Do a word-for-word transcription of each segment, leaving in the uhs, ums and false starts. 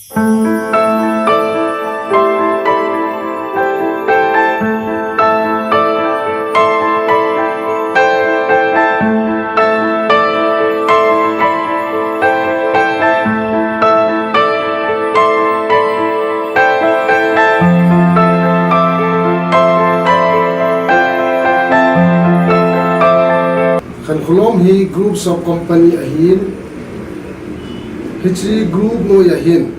Khankholom hi groups of company ahin, hiche group noi ahin,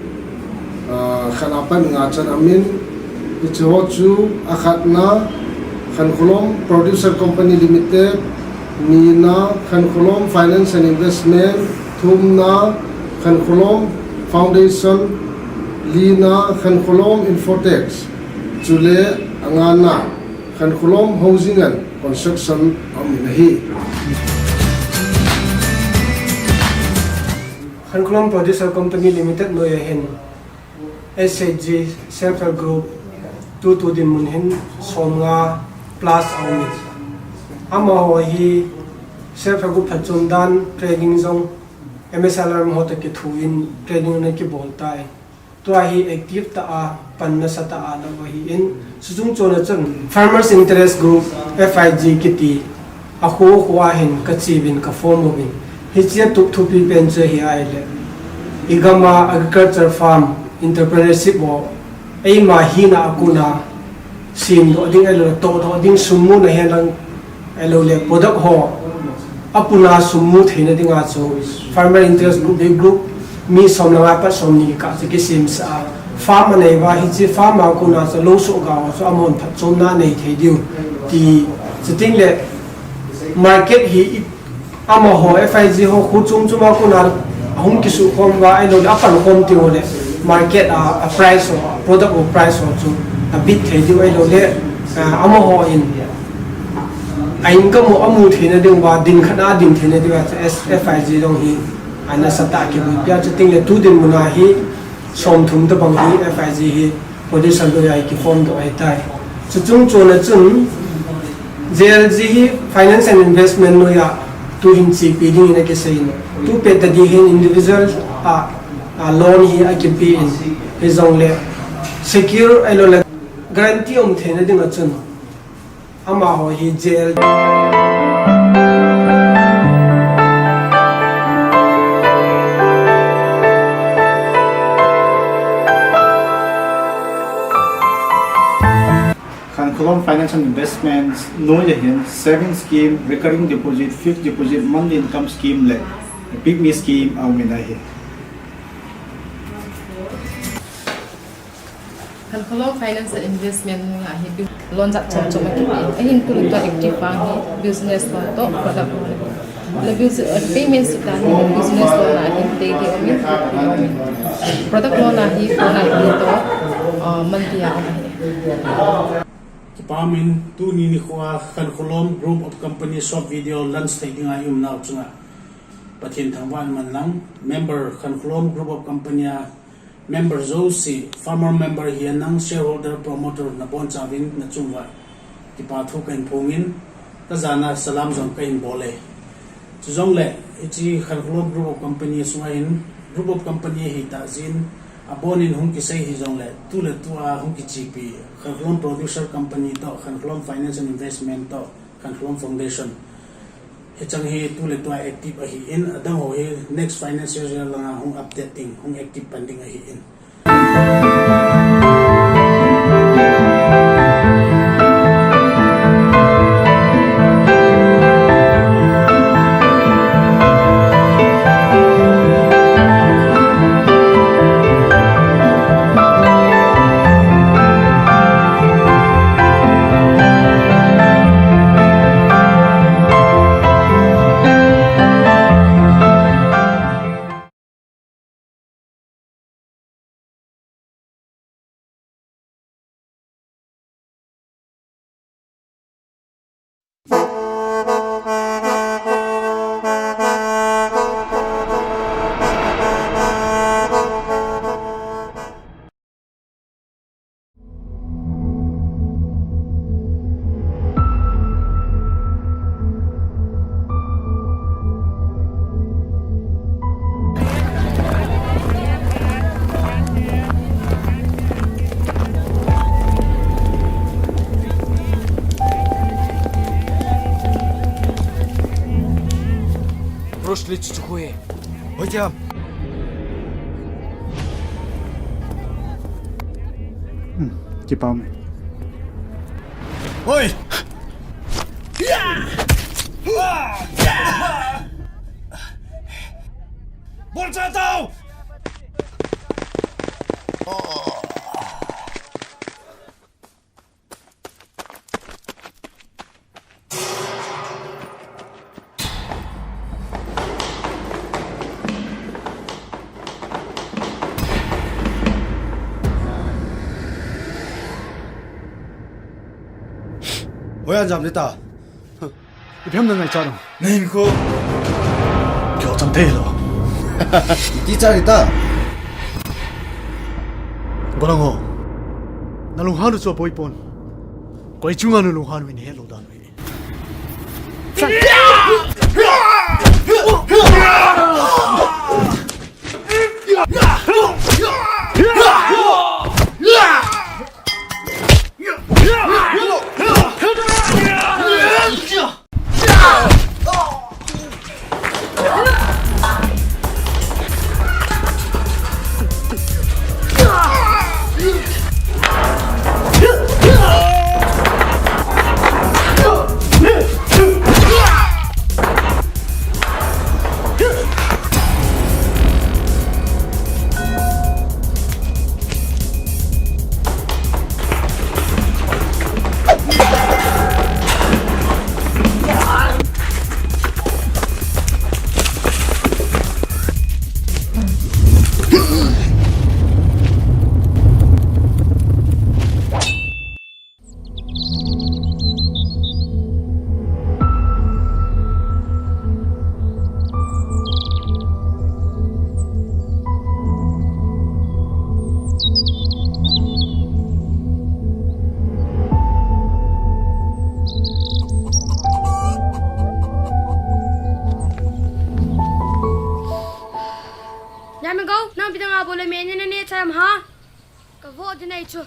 ah, khat apat nga chan amin, hiche ho chu akhatna Khankholom Producer Company Limited, nina Khankholom Finance and Investment, thumna Khankholom Foundation, lina Khankholom Infotech, chule angana Khankholom Housing and Construction aum in ahi. Khankholom Producer Company Limited noi ahin S H G Self Help Group tutu dinmun hin somnga plus aum in. Amaho hi Self Help Group phatchom dan training jong M S L R M ho toh kithu in training ana kibol tai. Tua hi active tah a, pan nasatah a lou ahin, chuche chungchon a chun Farmers Interest Group, F I G kiti, akho kho a hin kache uvin ka form uvin. Hiche a tup thupi pen chu hi ahile, igam a agriculture farm, entrepreneurship ho, eima hina a kona, semdoh ding ahilou le, tohdoh ding, sum muna hen lang ahilou le, product ho apuna sum mu theina dinga chu Farmer Interest Group, hi group mi som le nga apat som ni kikah chu kisemsah a, farm anei uva, hiche farm a kona chu lou sohga ho chu amahon phatchomna anei thei diu ti, chuteng le market hi i Amaho F I G ho khu chom chom a kona ahung kisukhom uva, ahilou le apankhom teng uleh market a, a price ho, a product ho price ho chu a beat thei diu ahilou le, ah, amaho in a income ho amu theina diuva, din khat a din theina diuva chu F I G jong hi ana nasatah a kibuipi a, chuteng le tu dinmun a hi somthum tobang hi F I G hi Producer noi a hi kiform doh ahitai. Chuche chungchon a chun J L G hi Finance and Investment noi a tuhin chepi dingin akisei in. Tupet tadi hin individual a, a loan hi akipe in. Hijongle secure ahilou le guarantee um theina dinga chun amaho hi J L G. Khankholom Finance and Investments noi a hin saving scheme, recurring deposit, fixed deposit, monthly income scheme le PIGMI scheme aum in ahi. Khankholom Finance and Investment noi a hi bu-, loan jat chom chom akipe. Ahin tu le tua active vang hi business loan toh product loan. Le bus-, eh, payment sita hi business loan a hin daily aum in, weekly aum in. Product loan a hi fortnightly toh, ah, monthly a aum ahi. Kipa umin, tuni nikho a Khankholom Group of Company short video launch thei dinga i umnau chunga Pathen thangvah in man lang, member Khankholom Group of Company a member jouse, former member hi a nang shareholder promoter nabonchauvin nachung uva kipa thu kahin phongin, kajana salam jong kahin bol e. Chujongle, hiche Khankholom Group of Company sunga hin, Group of Company ahitah jeh in, abonin hung kisei hijongle, tu le tua hung kichepi, Khankholom Producer Company toh, Khankholom Finance and Investment toh, Khankholom Foundation. Hicheng hi tu le tua active ahin, adang ho hi next financial year langa hung update ding, hung active pan ding ahin. Kile chu chu khu e. Hoi jam. Hmm, kipah me. Hoi! Bol cha tao! Hoi an jam le ta. Ipi ham na ngaichat u? Na hinkho kiho chang thei lou. Iti cha ri ta. Golang ho. Na lunghan u chu apoi pon. Koi chunga na lunghan u in helou dan u hi. Yamego, nang ipi dinga bol le me ni na ne cham ha? Ka vo di nei chu.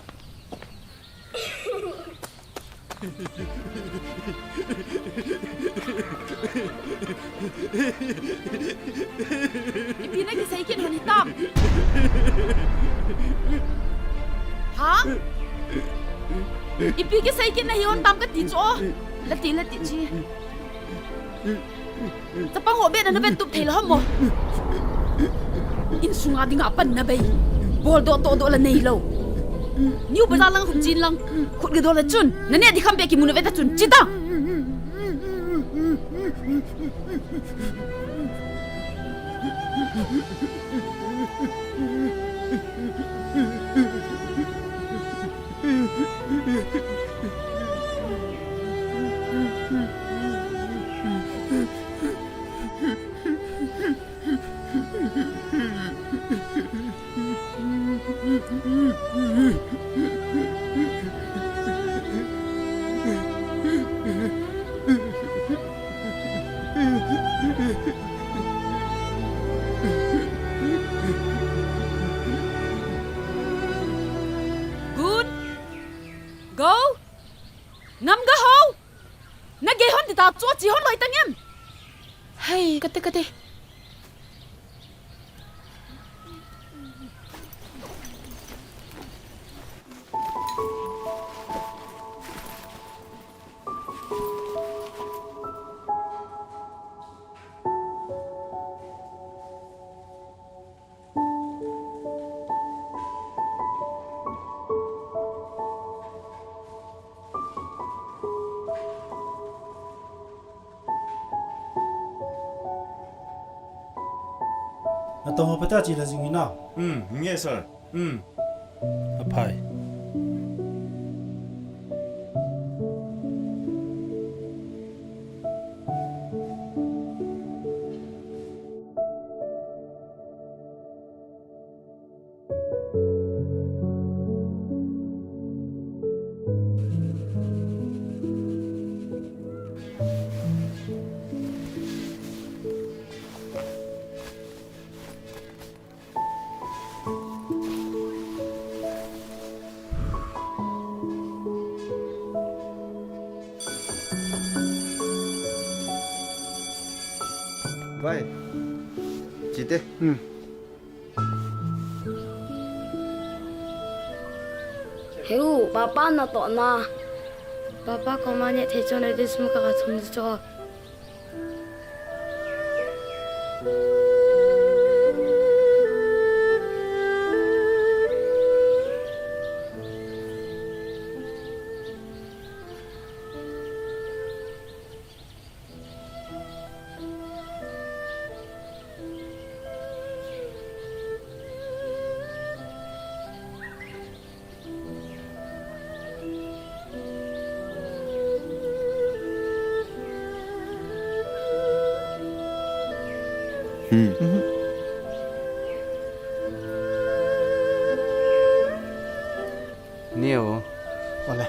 Ipi na kisei kit hon hitam? Ha? Ipi kisei kit na hi hon tam kati chu o. Lati, lati chi. Chapang ho beh na na vet tup thei lou ham mo? Insunga dinga pan na bei. Bol doh toh doh la nei lou. New Bazaar lang hung chin lang. Khut ga doh la chun. Na neh di kham beh kimu na vet ta chun. Chi ta. Gun, Go, Namga ho. Na gei hon ti ta, chu chi hon loi ta ngem. Hai, kate, kate. Natong ho pata chi la jing ina. Hmm, nge sir. Hmm. Aphai. Te. Hmm. Heu, papa natoh na. Papa koma neh thei chun adis muka ka thum chu. Hmm. Neo. Ole.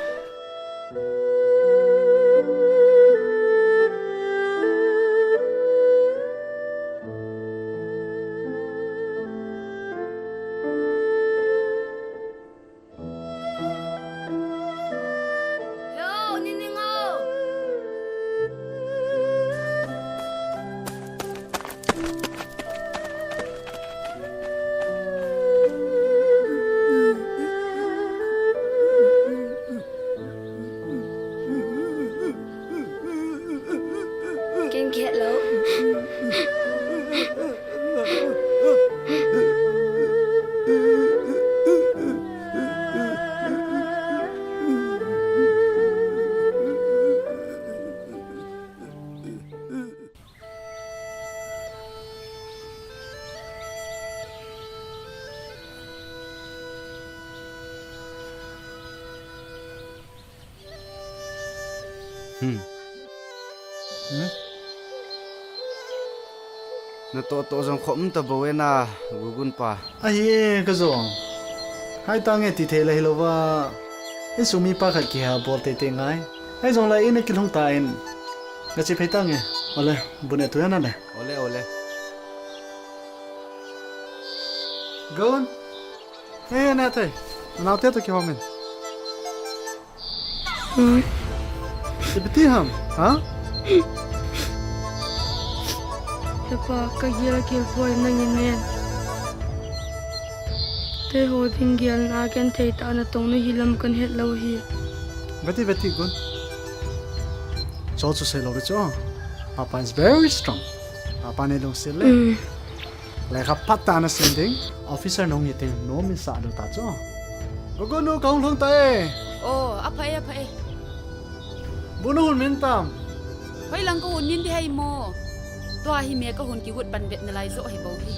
Ken kihet lou. Hmm. Hmm? Natoh toh jong khom tabou e na, Gugun pa. Ahi e, ka jong. Hai tange ti thei la hilouva. Insung mipa khat kiha bol teitei ngai. Ahi jongle ina kilhung tan. Nga che phei tange. Ole, bu ne tu ya na le. Ole, ole. Gun. He, na thei. Nao te to kihom in. Hmm. Ipi ti ham, ha? He pa, ka gel gel poi nangin nen. Keiho ding gelna genthei tah natong nahi lam kahet lou hi. Vati, vati, Gun. Cho chu sei lou ri cho. Papa is very strong. Papa nei lungset le. Hmm. Lekha phatah a nasim ding, officer nahung hi teng, nom in sah lou ta chu. Gugun nu, kahung lhung ta e. Oh, apha e, apha e. Bu nahung min tam. Hoilang kahung min ding ham? Tua hi me kahung kigot pan vet nalai jo hi bou hi.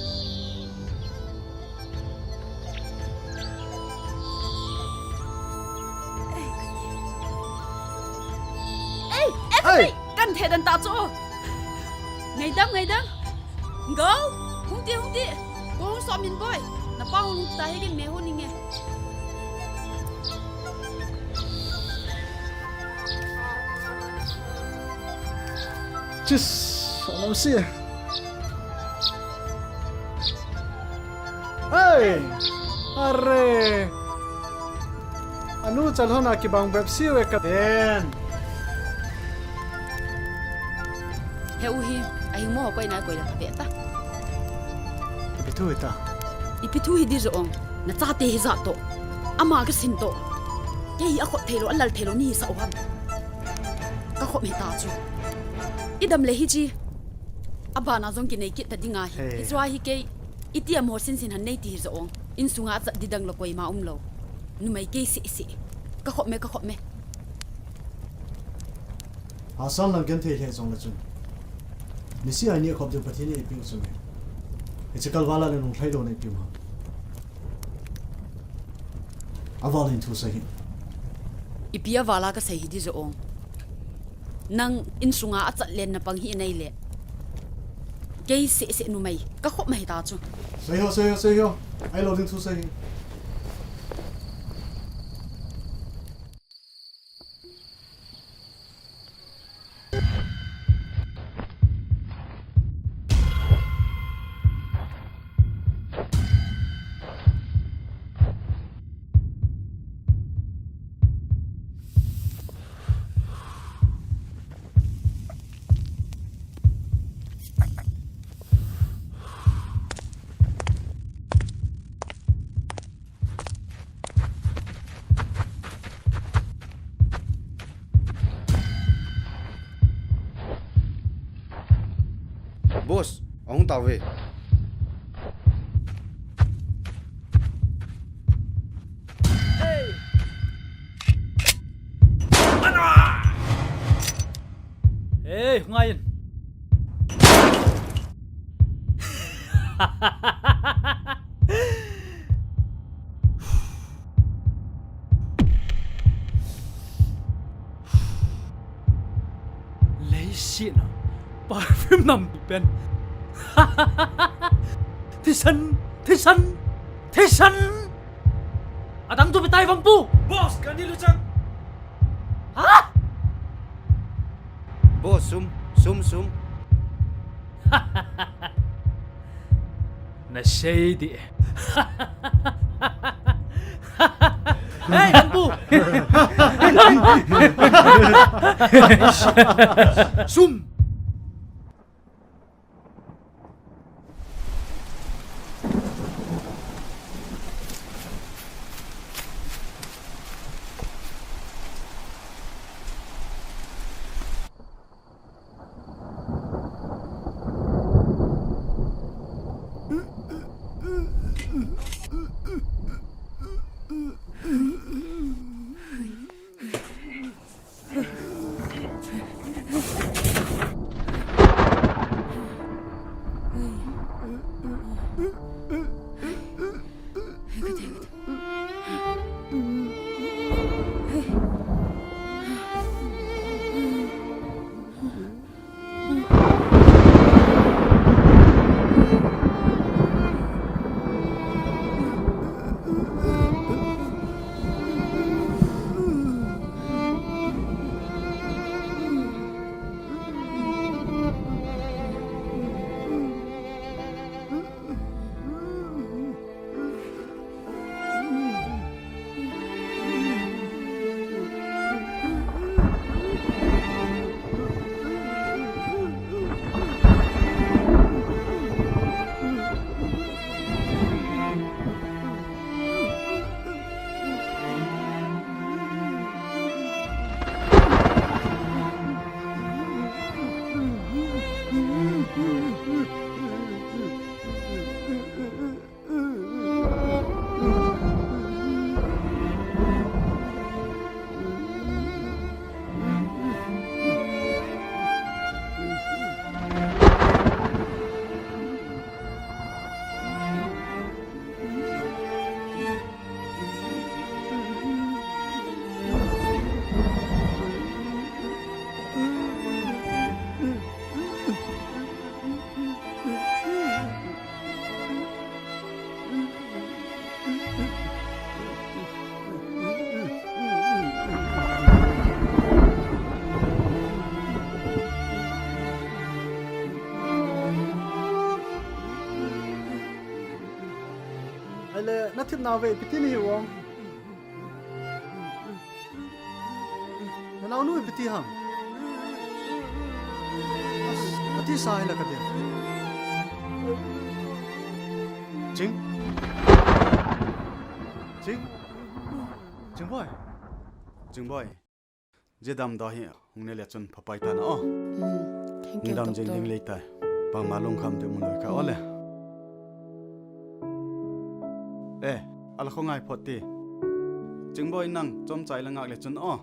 Ei, ei, ei, kan the dan ta chu. Ngaidam, ngaidam. Go, hung ti, hung ti. Go hung som in boi. Napa hung ta hi kin me hung inge. Chis, alam si. Hey! Are! Anu chal hon a kibang bep si ve ka den. He u hi, ahi mo koi na koi la ka ve ta. Ipi thu hi ta. Ipi thu hi di jo ong. Na chate hi ja to. Ama ka sin to. Kei hi a khot thei lou, a lal thei lou ni sa u ham. Ka khop hi ta chu. I dam le hi chi. A bana jong kinei kit ta ding ahi. Hey. Hi chua hi kei. Iti a mo sin sin han nei ti hi jo ong. Insunga chat di dang lo koima um lou. Numei kei si si. Ka khop me, ka khop me. Asan lang ken thei le jong le chun. Ni si ai ni khop de Pathen ni piu chu me. Hiche kal vala le nung thlai lou nei piu ha. A val in thu sei hi. Ipi a vala ka sei hi di jo ong. Nang insunga a chat len na pang hi nei le. Kei se se numei. Ka khop mai ta chu. Sei ho, sei ho, sei ho. Ai lo ding thu sei hi. Ahung tauve. Ei, hung ngai in. Leiset a perfume nam pen. Thisan, thisan, thisan. Adang chu petai vang pu. Boss, kani lu chang. Ha? Boss, sum, sum, sum. Na sei di. Hey, Lampu! Sum! Ahile, na themnau ve, ipi ti nahiu ham? Na naonu ipi ti ham? As, ati sa hila ka dia. Ching? Ching? Chingboi? Chingboi. Jia damdoi hi hung ne le chun phapai tan o. Hmm, thank you, hung dam jing doctor. Ding lei tai. Bangma lungkham ding mun loi ka o le. Hmm. Eh, ala khongai phot ti. Chingboi nang chomcha ila ngak le chun o.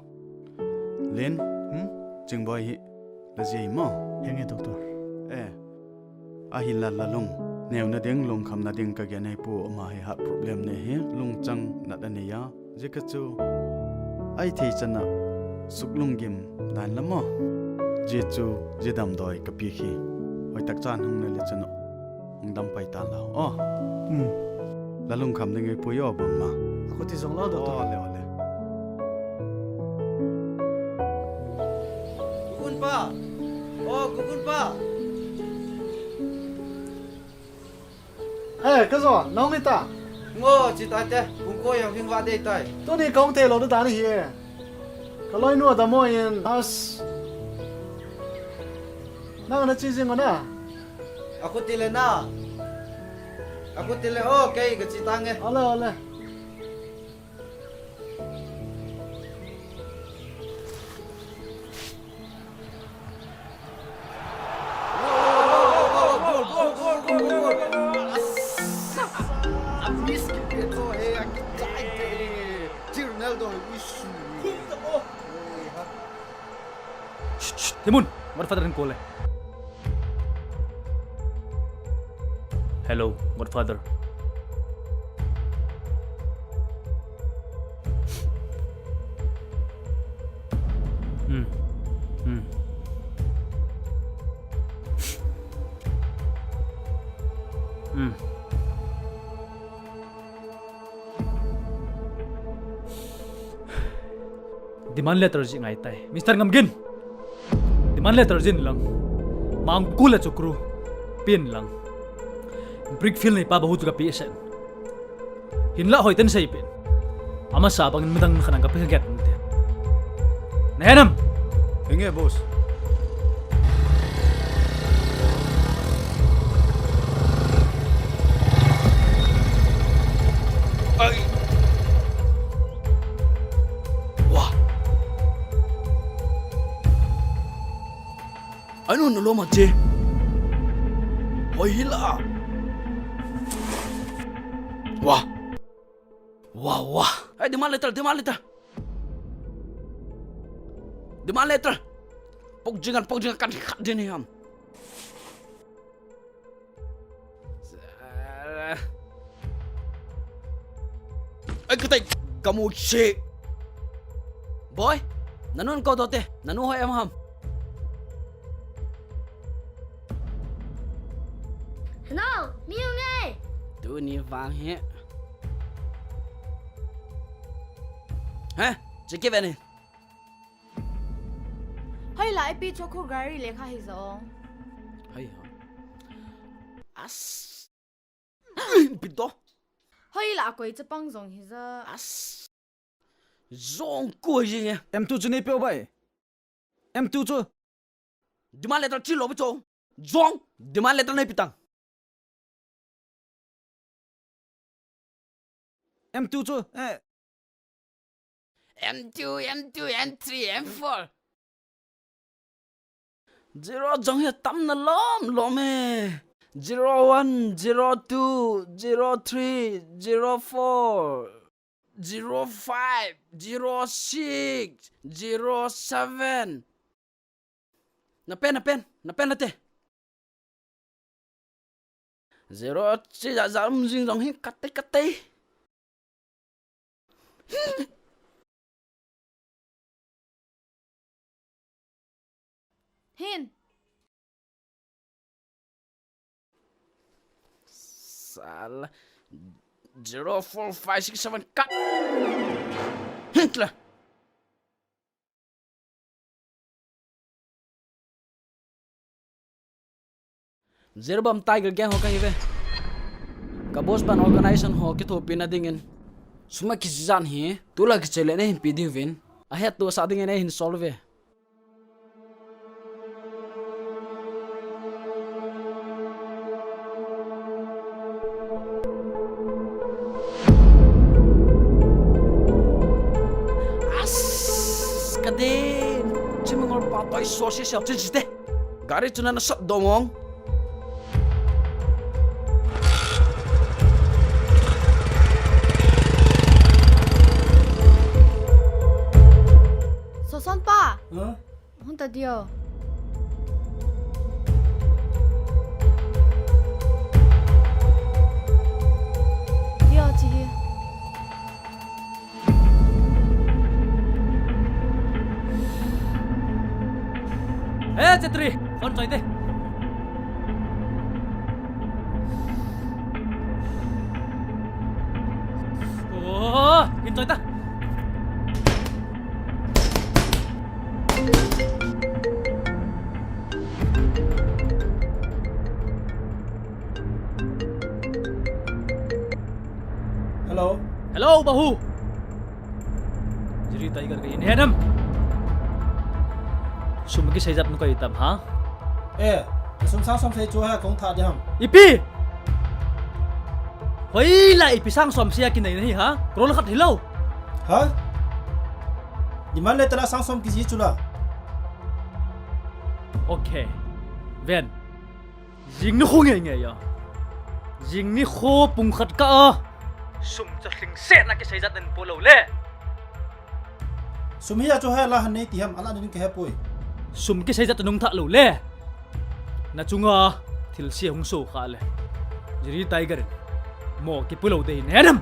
Len, hmm? Chingboi hi la jia mo. Henge, doctor. Eh. Ahinla la lung neuna ding, lungkhamna ding ka gen ahi pu, ama hi heart problem nei hi, lungchang nat anei a. Jeh ka chu, ahi thei chan a, suk lunggim dan la mo. Jeh chu, jia damdoi ka pe hi. Hoitak chan hung ne le chun o. Hung dam pai tan la o. Hmm. La lungkham ding ahi pu o bangma. Akhuti jong lo, doctor. Ole, ole. Kukun pa. O, Kukun pa. Eh, ka jo, nang ni ta. Ngo, chi ta te, kung ko yang hing va dei tai. Tuni kong te lo da ni hi. Ka loinu adamo in, as. Nang na chi jing na. Akhuti le na. Akhuti le, o, kei ka chi ta nge. Ole, ole. Kiss kipe to he, a kichai te. Chi Ronaldo he, uish. Khum ta mo. Oi, ha. Shh, shh, Timun, Godfather in call e. Hello, Godfather. Hmm. Hmm. Hmm. Demand letter jih ngai tai. Mister Ngamgin. Demand letter jih in lang. Mangku le chukru. Pin lang. Brickfield nei pa Bahu chu kape sen. Hinlah hoiten seipeh in. Amasa bangin midang khat in kape kha get inte. Nahe nam? Henge, boss. Ai. Wah. Anu nalom ache. Hoi hila. Wah. Wah, wah. Ai, demand letter, demand letter. Demand letter. Pok jingan, pok jingan kan khat din ham. Ai, katai kamu che. Boy, nanu nako dote, nanu hoi em ham. Hello, mi hung e. Tuni vang hi. He, cheki veni. Hoi la, ipi cho khu gari le kha hi jong. Hoi ha. As. Pito. Hoi la, koi chapang jong hi ja. As. Jong koi jing e. M two chu nei peo bai. M two chu. Demand letter chi lo bi cho. Jong. Demand letter nei pitang. M two chu, eh. M two, M two, M three, M four. Zero jong hi tam nalom lom e. Zero one, zero two, zero three, zero four, zero five, zero six, zero seven. Na pen, na pen, na pen la te. Zero, chi ja ja um jing jong hi kate kate. Hin. Sala. Zero four five six seven cut. Hin tla. Jiribam Tiger Gang ho kahi ve. Ka boss pan organization ho kithopi na dingin. Sum a kijih jan hi, tulai kichele nei hin pe ding uvin. Ahet tua sa dingin nei hin solve ve. As, kadin. Chimangol pa toi so si siap chin site. Gari chu nana sat do mong. Soson pa. Huh? Hung ta dio. Dio chi hi. Hey, Chetri, phone choi te. Oh, in choi ta. Hello. Hello, Bahu. Jiri Tiger kahi, nahe nam? Sum kisei jat nu kahi tam, ha? Eh, sum sang som sei chu ha kong tha ding ham. Ipi? Hoilai ipi sang som sei a kinei nahi, ha? Crore khat hilou. Ha? Demand letter a sang som kijih chu la. Okay. Ven. Jing nikho ngei ngei a. Jing nikho pung khat kah a. Sum chu lhingsetna kisei jat nahin po lou le. Sum hi a chu hela han nei ti ham, ala nin ka hepoi. Sum kisei jat nung tha lou le. Na chunga thilse hung so kha le, Jiri Tiger in mo kipu lou dei ne nam.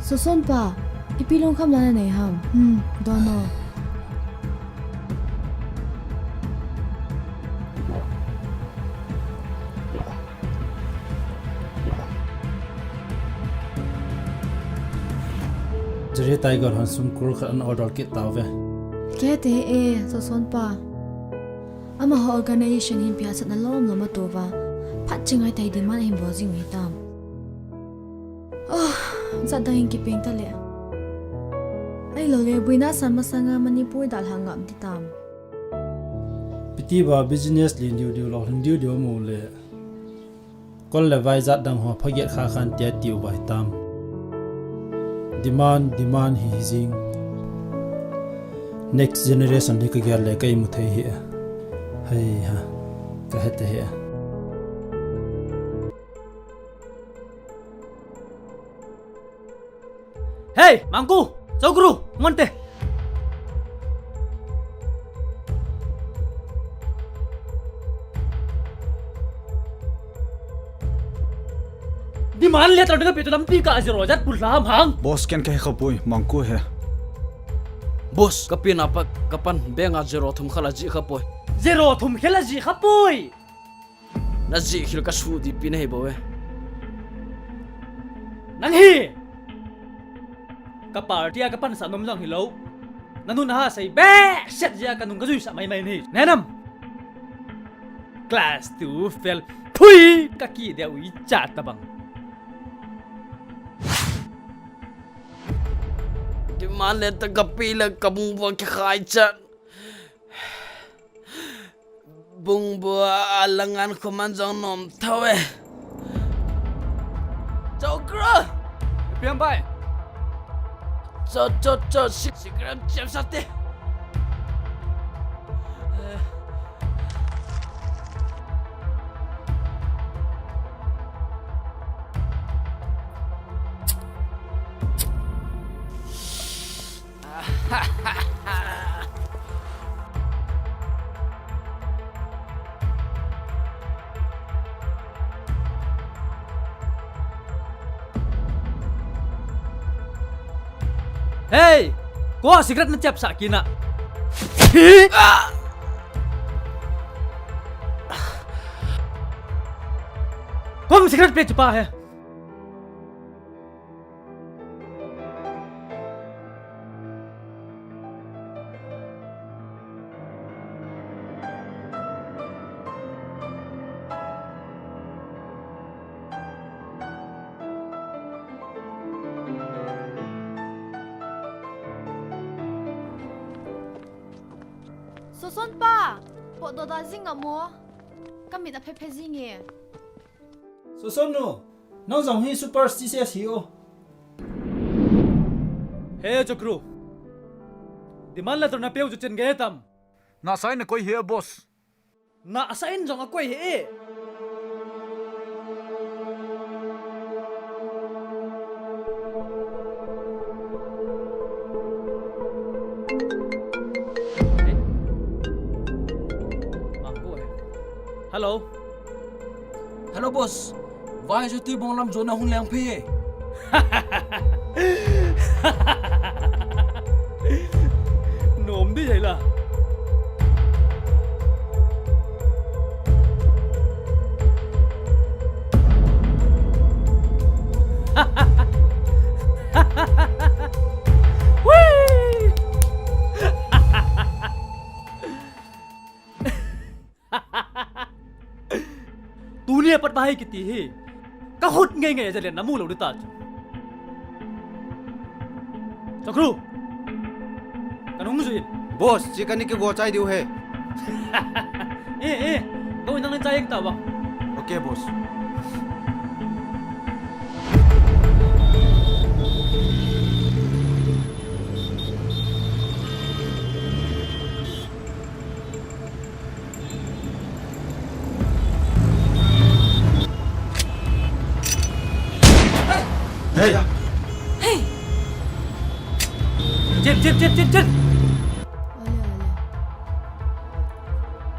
Soson pa, ipi lungkham la nanei ham? Hmm, dono. Jiri Tiger hon sum crore khat ana order kit tauve. Kei te e, Soson pa. Amaho organization hin pia satna lom lom atoh uva, phat ching ai tai demand ahin bol jing u hitam. Oh, jat dang in kipeng ta le. Ahilou le, buina san masanga Manipur dalha ngap ding tam. Piti ba business lin diu diu lou, lin diu diu mu le. Kol le vai jat dang ho phagiat kha khan tia tiu vai tam. Demand, demand hi hi jing. Next generation hi ka gel le ka imu thei hi. Hei ha, ka hete hi. Hei, Mangku, Chokru, ngon te. Demand letter ding a pe tu lampi ka zero jat pul lam hang. Boss, ken ka he kha poi, Mangku he. Boss, ka pi na pa ka pan bank a zero thum kha la ji kha poi. Zero thum kha la ji kha poi. Na jih khel ka suh dih pi na hi bou e. Nang hi ka party a ka pansa nom jong hilou. Na nu na ha sei behseh jeh a ka nung ka juisah mai mai nahi. Nenam. Class two fail. Phui ka ki deh ui cha tabang. Demand letter ka pe le ka bung bang ka khai chan. Bung bua a langan khuman jong nom thou e. Chokru! Ipi ham bai? Cho, cho, cho, sik, sik ram chem sa te. Hei! Ko cigarette na chep sa kina. Hi! Kom cigarette pe chupa he. Soson pa, potdoh da jing a mo. Ka mit a phephe jing e. Soson nu, nang jong hi superstitious hi o. He Chokru. Demand letter na peu chu chen gei tam. Na sign na koi hi e, boss. Na sign jong a koi hi e. Hello. Hello, boss. Vai chu tui bong lam jona hung leng phi. Nom di jai la. Whee! Tuni a pat ba hi kiti hi. Ka hut ngei ngei a jalen na mu lou di ta chu. Chokru. Ka nung jui. Boss, chi ka ni kigo chai diu he. Eh, eh, koi nang ni cha yek ta ba? Okay, boss. Hey! Hey! Chen, chen, chen, chen, chen! Ole, ole.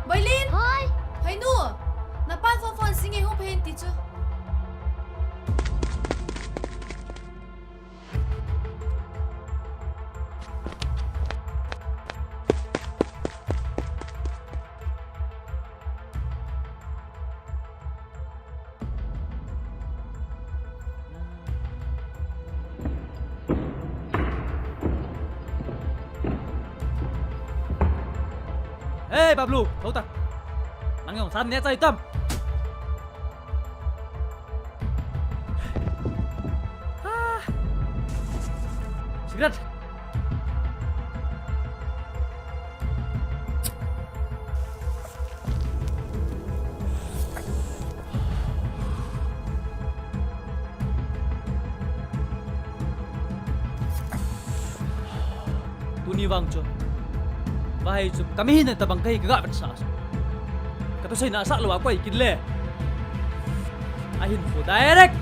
Boilin! Hoi! Hoi nu! Napan phone phone singe hung phen ti chu. Hey, Pablo, thou tan. Nang jong san ne chai tam. Ah. Cigarette. Tuni vang chu, vahe chu kami hina tabang kahi kaga vetsah chu. Ka thusei nasa lou a koi kit le. Ahin fu direct.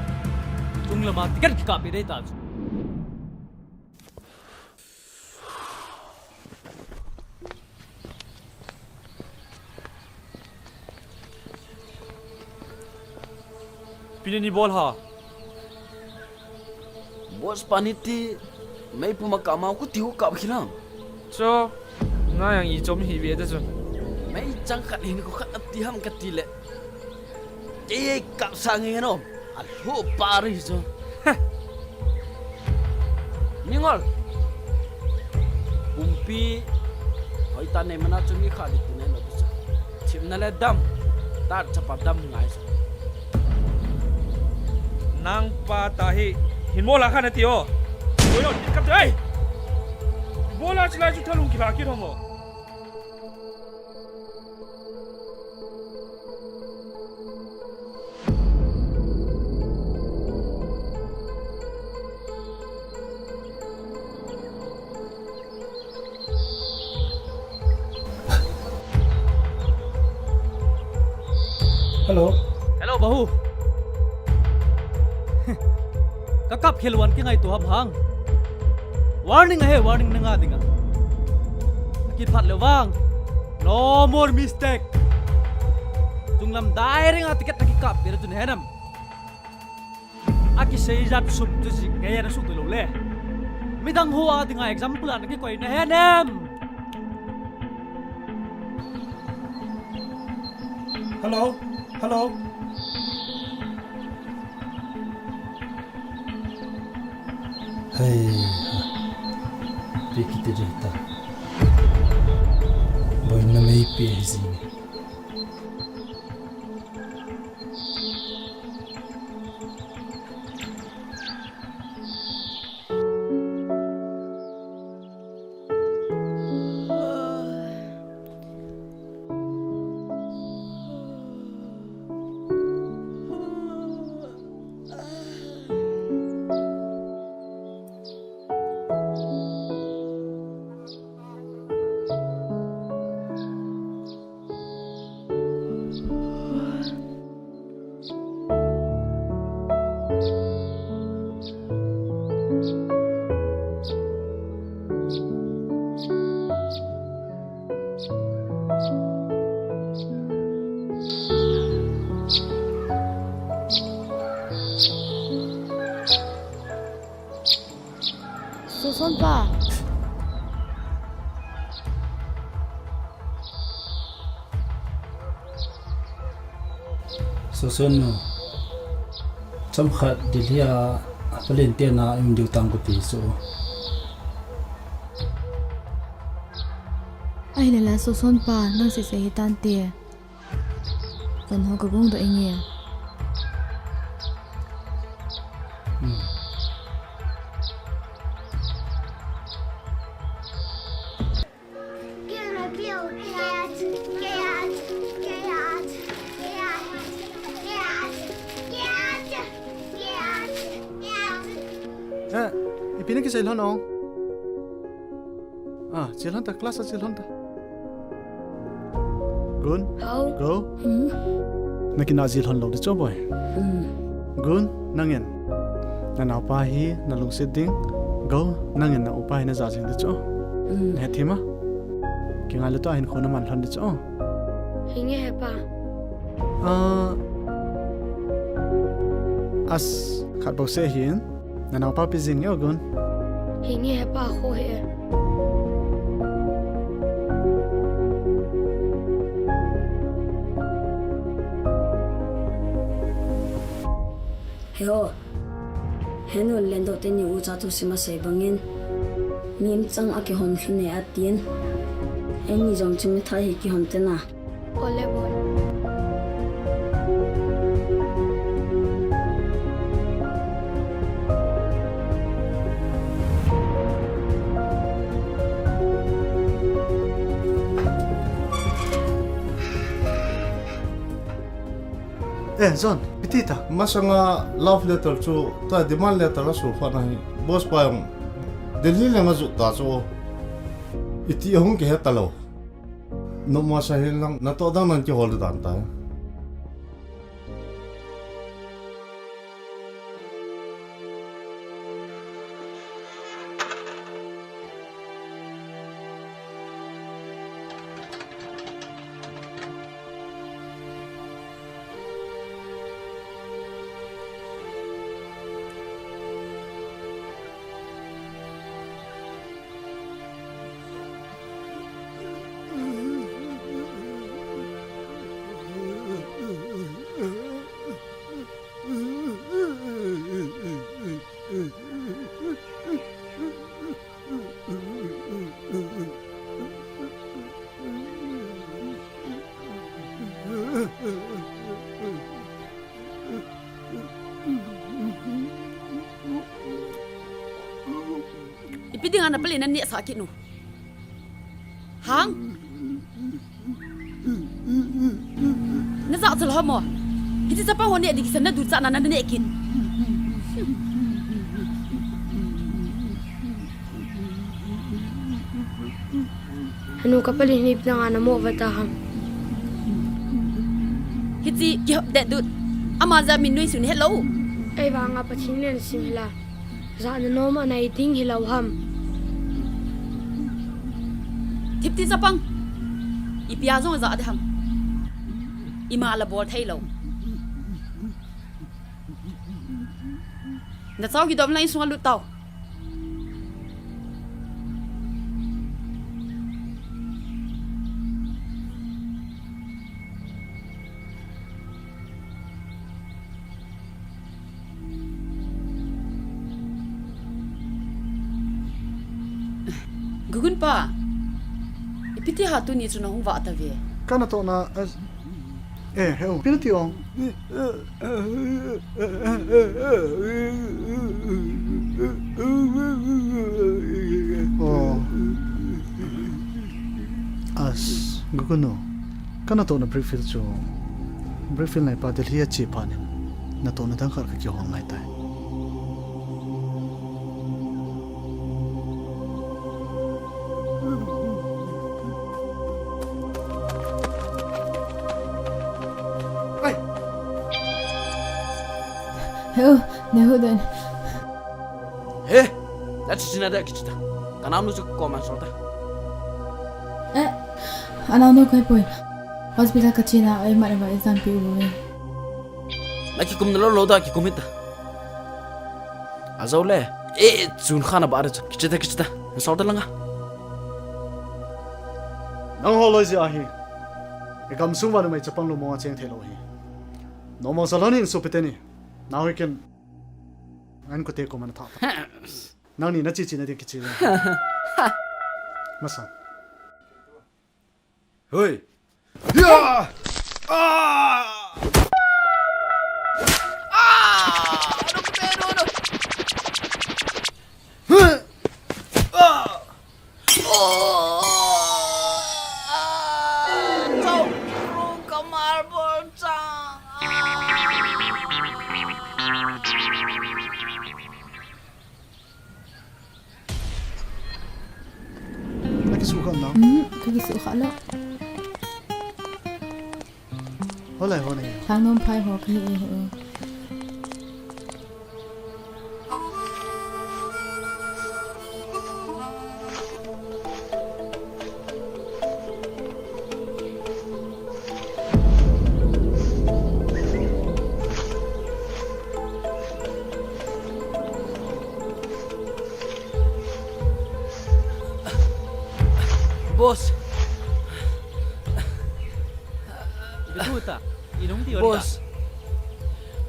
Chunglam a ticket kikap peh ding ta chu. Pini ni bol ha. Boss pani ti mei puma kama ku tiu kap khilam. Cho, na yang i chom hi ve ta chu. Mei chang khat hin ku khat ati ham kati le. Kei kap sa nge no. A lhu pa ri chu. Heh. Ningol. Pumpi. Hoi ta nei mana chu mi kha di tu nei lo chu. Thim na le dam. Ta chapa dam ngai chu. Nang pa ta hi. Hin mo la kha na ti o. Oi lo, kap ei. Bola chila chu thalung kila ki thomo. Hello. Hello, bahu. Ka kap khel wan kingaito ham hang. Warning ahe, warning na nga dinga. Kiphat le vang. No more mistake. Chunglam dai ring a ticket na kikap peh chun henam. Akisei jat sum chu jing nge na sut lou le. Midang ho a dinga example a na kikoi na henam. Hello, hello. Hey, pi kiti ding ta. Boina mei pi hi jing. Soson pa. Soson nu. Chomkhat Delhi a palen te na im diu tang kati chu. Ahile la Soson pa, nang sese hi tante. Kan ho ka gong doh inge. Hmm. Pi, nakisei lhon o. Ah, che lhon ta, class a che lhon ta. Gun. Hao. Go. Hmm? Nakinah ji lhon lou ding chu boi. Hmm. Gun, nangin nanaopa hi nalungset ding. Go, nangin na upa hi najah jing ding chu. Hmm. Nahet thim a? Kingailut a hinkho naman lhon ding chu. Hinge he pa. Ah, as, khat bou seh hin. Nanaopa pi jing nge o Gun. Hinge he pa, kho he. He o. Henu le Lendo teni ucha thusim asei bangin, mi umchang a kihom lhon e atin. Eini jong chu mithai hi kihom tena. Ole boi. Eh, John, iti ta? Masanga love letter chu, ta demand letter asulphah na hi. Boss pa jong Delhi leng ajot ta chu. Iti ahung kihe talou. Nopma sa hilang, natoh dang nan kihol dan ta. Ipi dinga napale naneh sah kit u? Hang? Najah chu lou ham o. Hiche chapang ho neh ding kisan naduchatna naneh kit. Hanu, kapale hi ipi dinga namoh vata ham? Hiche kihop det dut. Ama jat min nuisat nahet lou. Ahivanga Pathen in asim hila. Jahna nom anei ding hilou ham? Thipti chapang. Ipi a jong ajah ding ham? Ima la bol thei lou. Nachao kidom la insunga lut tao. Gugun pa, ipi ti ham tuni chu nahung vah tave? Ka natohna, eh, eh, he u, ipi nati ong? Oh. As, Gugun u. Ka natohna brick field chu, brick field naipa Delhi ache phat in, natohna dang khat kakihol ngai tai. Ai! He u, neihuh deh in. He! Nache china ding kiche ta. Ka naonu chu koma sol ta. Eh, anaonu kahipoi. Hospital kachena, eimat a va exam pe uve. Nakikum nalou lou ding kikum hita. Ajou le. Eh, chun kha nabah ding chu. Kiche ta, kiche ta. Nasol ta langa. Nangho loi jeh ahi. Igamsung uva numei chapang lungmong a cheng thei lou hi. Nomong salon in sopi teni. Naohi ken. An kote koma natha ta. Nangni nache china ding kiche le. Masang. Hoi. Ya! Ah! Ah! Ano ko, ano, ano? Huh! Ah! Oh! Ah! Chao, bro, ka marble chang. Ah! Kisuh kha lou. Holai ho nei. Thang nom phai ho kani e he. Boss. Ipi thu ta? Inung ti Boss.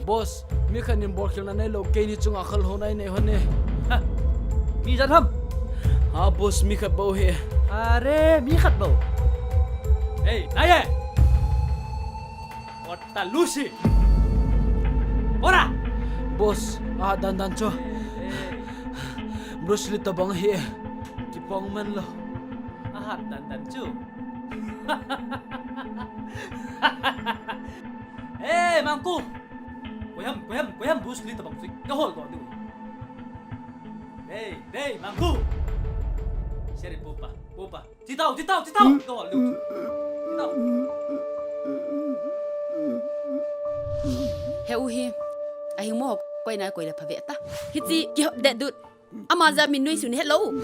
Boss, mi khat in bolkhelna neilou, keini chunga khalhouna inei hon e. Ha, mi ijat ham? Ha, boss, mi khat bou ahi. Are, mi khat bou. Hey, nai e. What a Lucy. Ora. Boss, ahat dandan chu. Hey, hey. Bruce Lee tabang ahi. Kipah man lou. Ahat dandan chu. Hey, Mangku! Koiham, koiham, koiham Bruce Lee tabang chu kahol doh diu. Hey, hey, Mangku! Seri pupa, pupa. Chitao, chitao, chitao! Kahol diu. Chitao. He u hi. Ahing mo koi na koi le phave ta. Hichi kihop det dut. Ama jat min nuisun helou.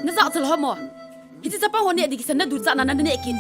Na jat chal ho mo. Hichi chapang ho neh ding kisan na duchatna na neh kit.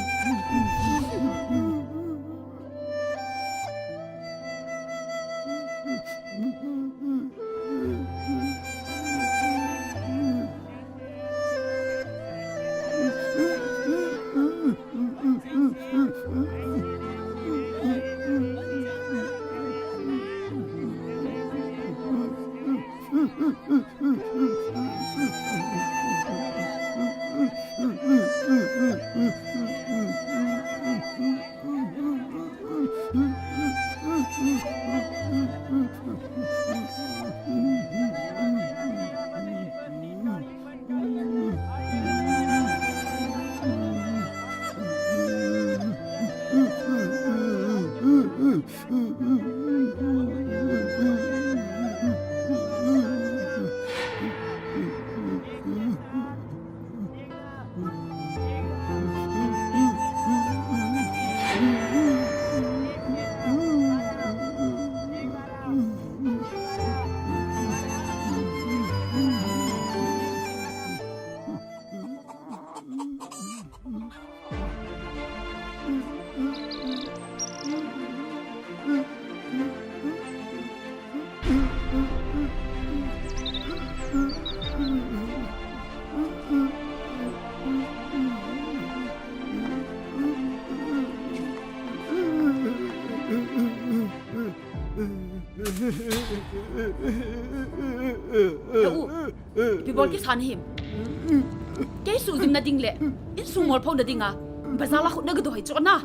He u, ipi bol kisa nahim? Kei suhjing na ding le insung molpho na dinga bazar a khut na gadoh hi chu na.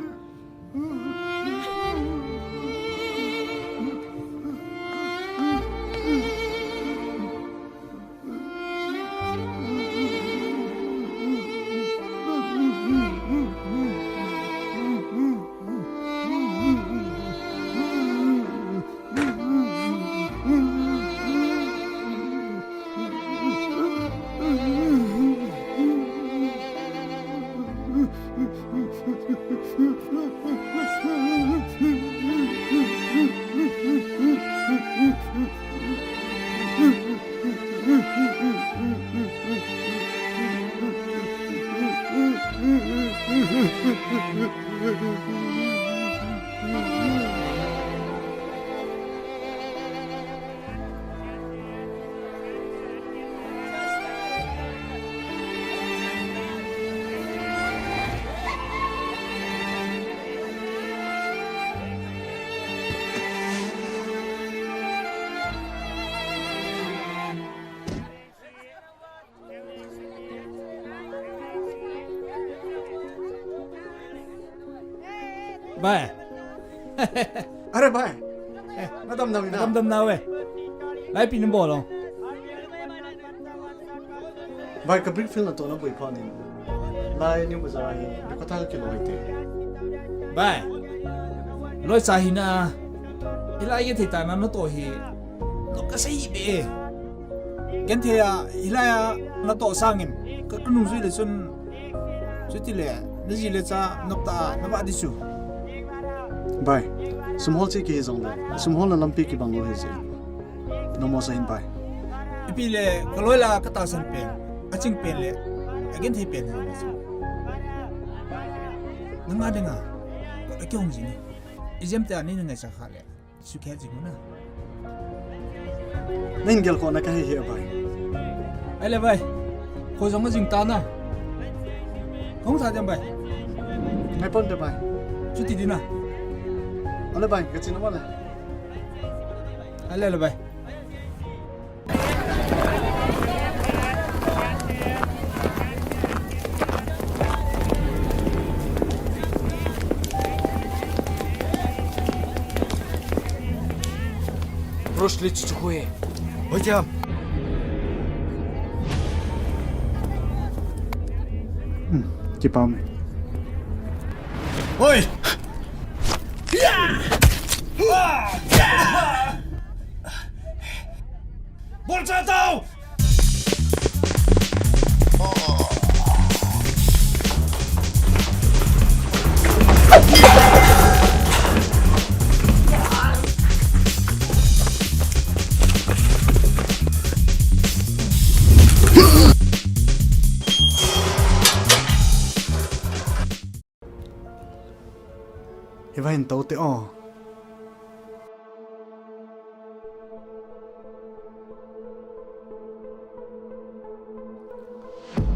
Bai. Are bai. Eh, nadam nam ina. Nadam nam na ve. Lai pi ni bol o. Bai, ka brick field na to na boi pha ni. Lai ni bazar hi, ni ko thal kilo hai te. Bai. Loi sa hi na. Ilai ye thei ta na na to hi. To ka sei be. Ken thei a, hilai a natoh sangin, ka, kanung jui le chun, chuti le, naji le cha, nop tah a, navah ding chu. Bai, sum hol cheh kihi jongle, sum holna lampi kibang lou hijeh in. Nommo sa hin bai. Ipi le, kaloi la katahsan pen, aching pen le, agenthei pen hi jong chu. Nanga dinga, kot akihong jing e. Ijemtia nei nangaichat kha le, sukhet jing u na. Nahin gelkhohna kahe hih e bai. Ahile bai. Kho jong ajing tan a. Kahung tha dem bai. Ngaipon te bai. Chuti ding na. Ahile bai, kachin a bai le. Ahile le bai. Bruce Lee chu chu khu e. Hoi jam. Hmm, kipah e. Hoi! Bolcha tau! Hiva hin tou te o.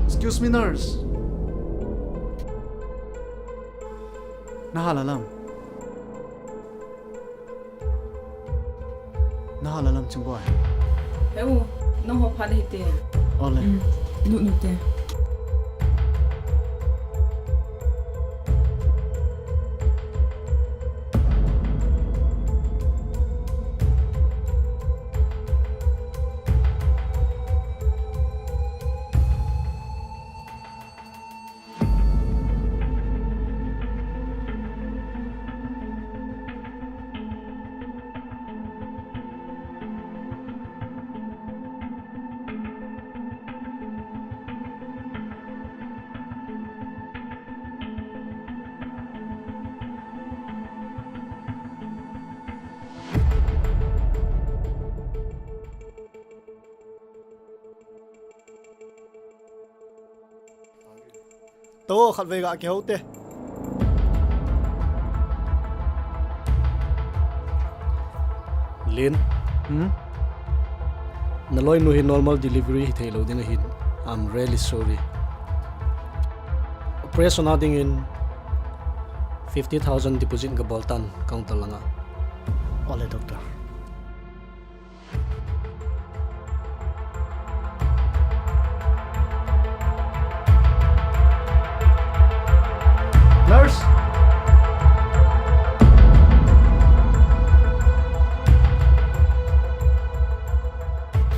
Excuse me, nurse. Naha la lam. Naha la lam ching boi. Heu, nangho phat hite. Ole. Mm, nu nu te. Tou khatvei ga kihou te. Lin. Hmm? Naloinu hi normal delivery hithei lou ding ahin. I'm really sorry. Operation a dingin fifty thousand deposit kabol tan counter langa. Ole, doctor. Nurse!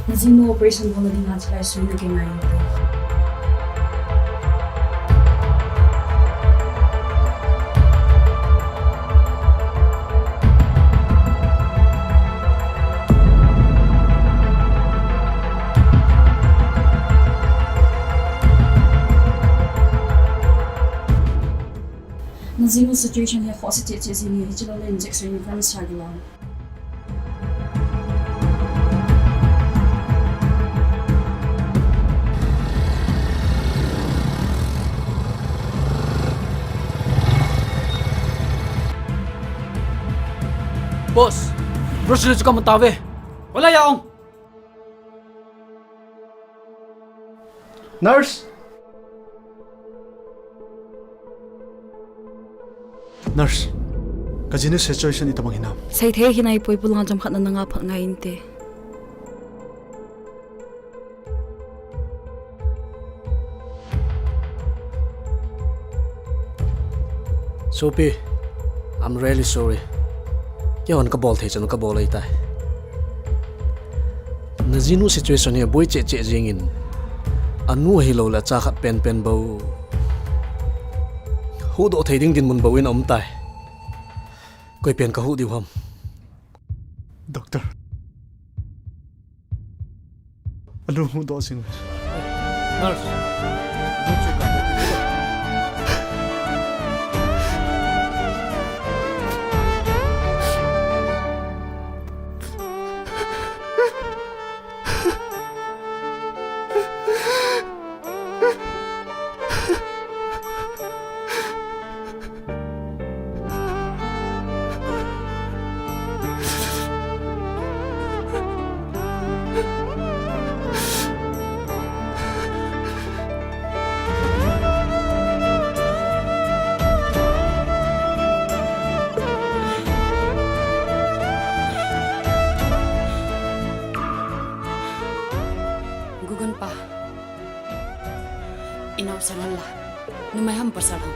Najinu operation hol ding a chilai sui na kingai. Najinu situation hi khoh se cheh cheh jing e, hichi lou le injection ni kan sa gilou. Boss, Bruce Lee chu kamu tauve. Hola ya ong. Nurse! Nurse, kajinu situation itabang hinam? Seithei hinai poi, pulanga chomkhat na nanga phat ngai inte. Sopi, I'm really sorry. Keihon kabol thei chan kabol ahitai. Najinu situation hi aboi cheh cheh jingin, anu hilou le acha khat penpen bou huhdoh thei ding dinmun bou in aumtai. Koi pen kahuh diu ham? Doctor. Room hung doh jing. Nurse. Gugun pa. Inau sang la. Numei ham pasal ham?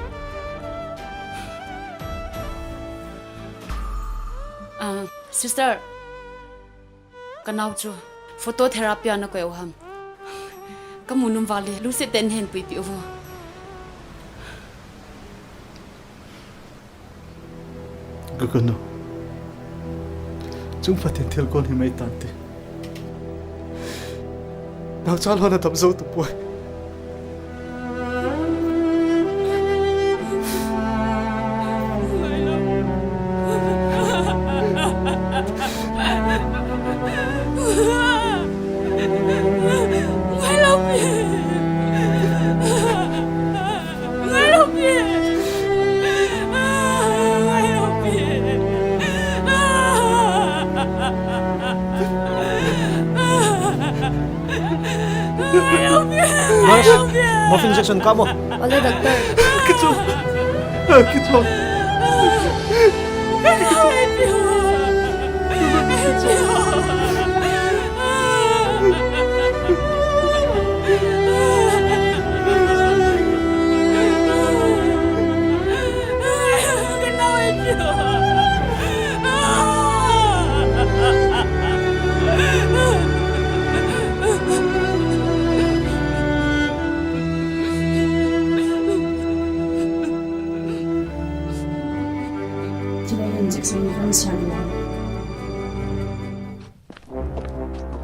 Ah, sister. Ka nau chu phototherapy a na koi u ham? Ka mu nom val e, lungset tah in hin puipi uvo. Ka kanu. Chung fatin thil kon hi mai tante. Naocha lhona tam jou tapoi. Nurse, morphine injection kap mo. Ole, doctor. Kichu. Kichu.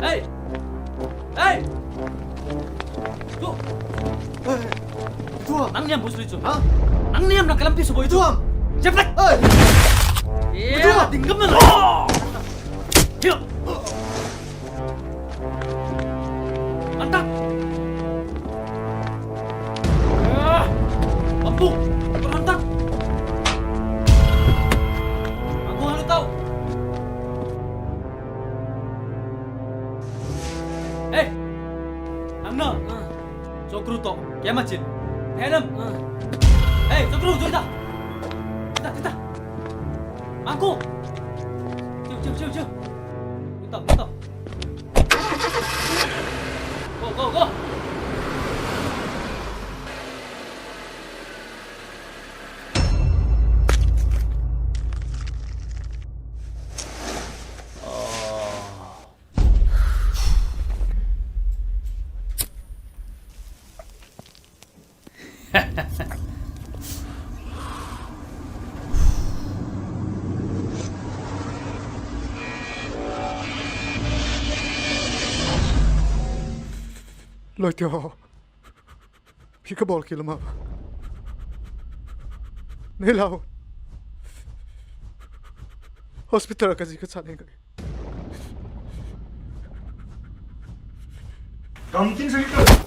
Hey! Hey! Tu! Hey! Tuam! Nang niam bus lui chu. Ha? Nang niam nang kalam pi su boi tu. Tuam! Jep lek! Hey! Yeah, tuam! Ding gam na la. Hiya! Antak! Ah! Mampu! Antak! Aku halu tau! Hey! Nang na! Ah. Chokru to, kema chin. Phelam! Ah. Hey, Chokru, jui ta! Jui ta, jui ta! Mangku! Chiu, chiu, chiu, chiu! Jui ta, jui ta! Go, go, go! Loi tio. Hi ka bol kila ma. Nei lau. Hospital ka ji ka chan eng ka. Kam tin sa ka.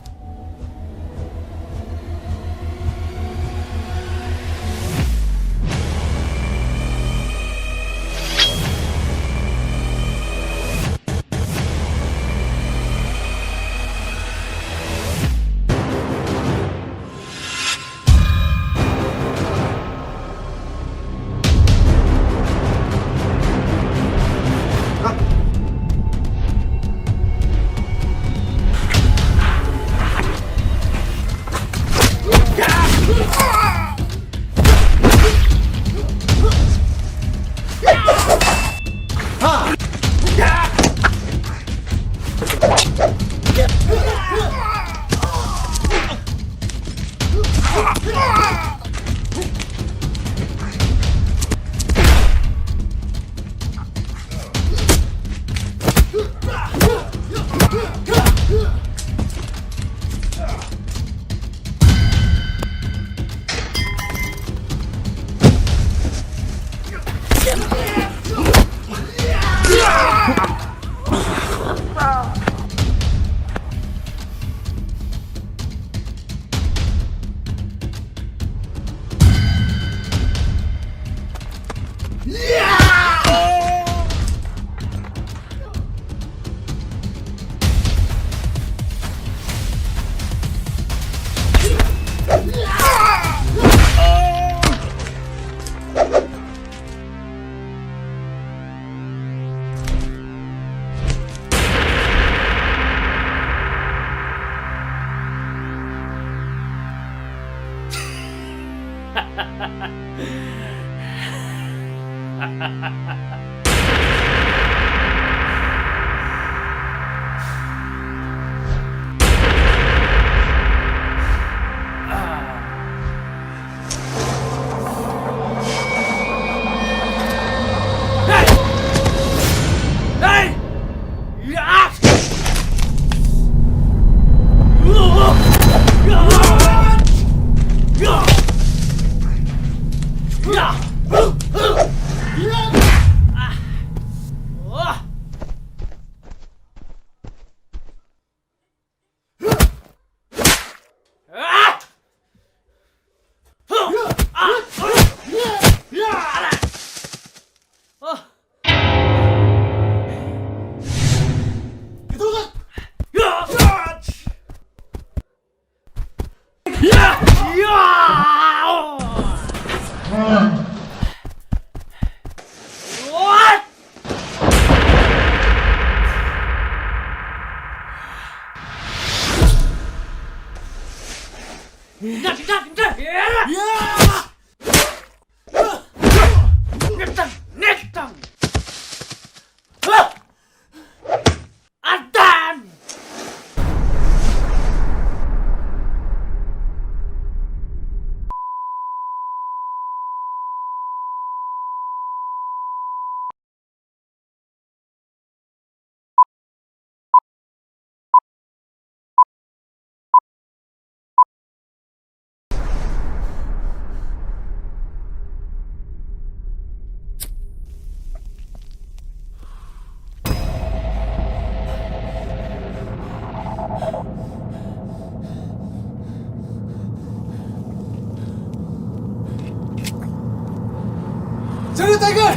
Jungle Tiger!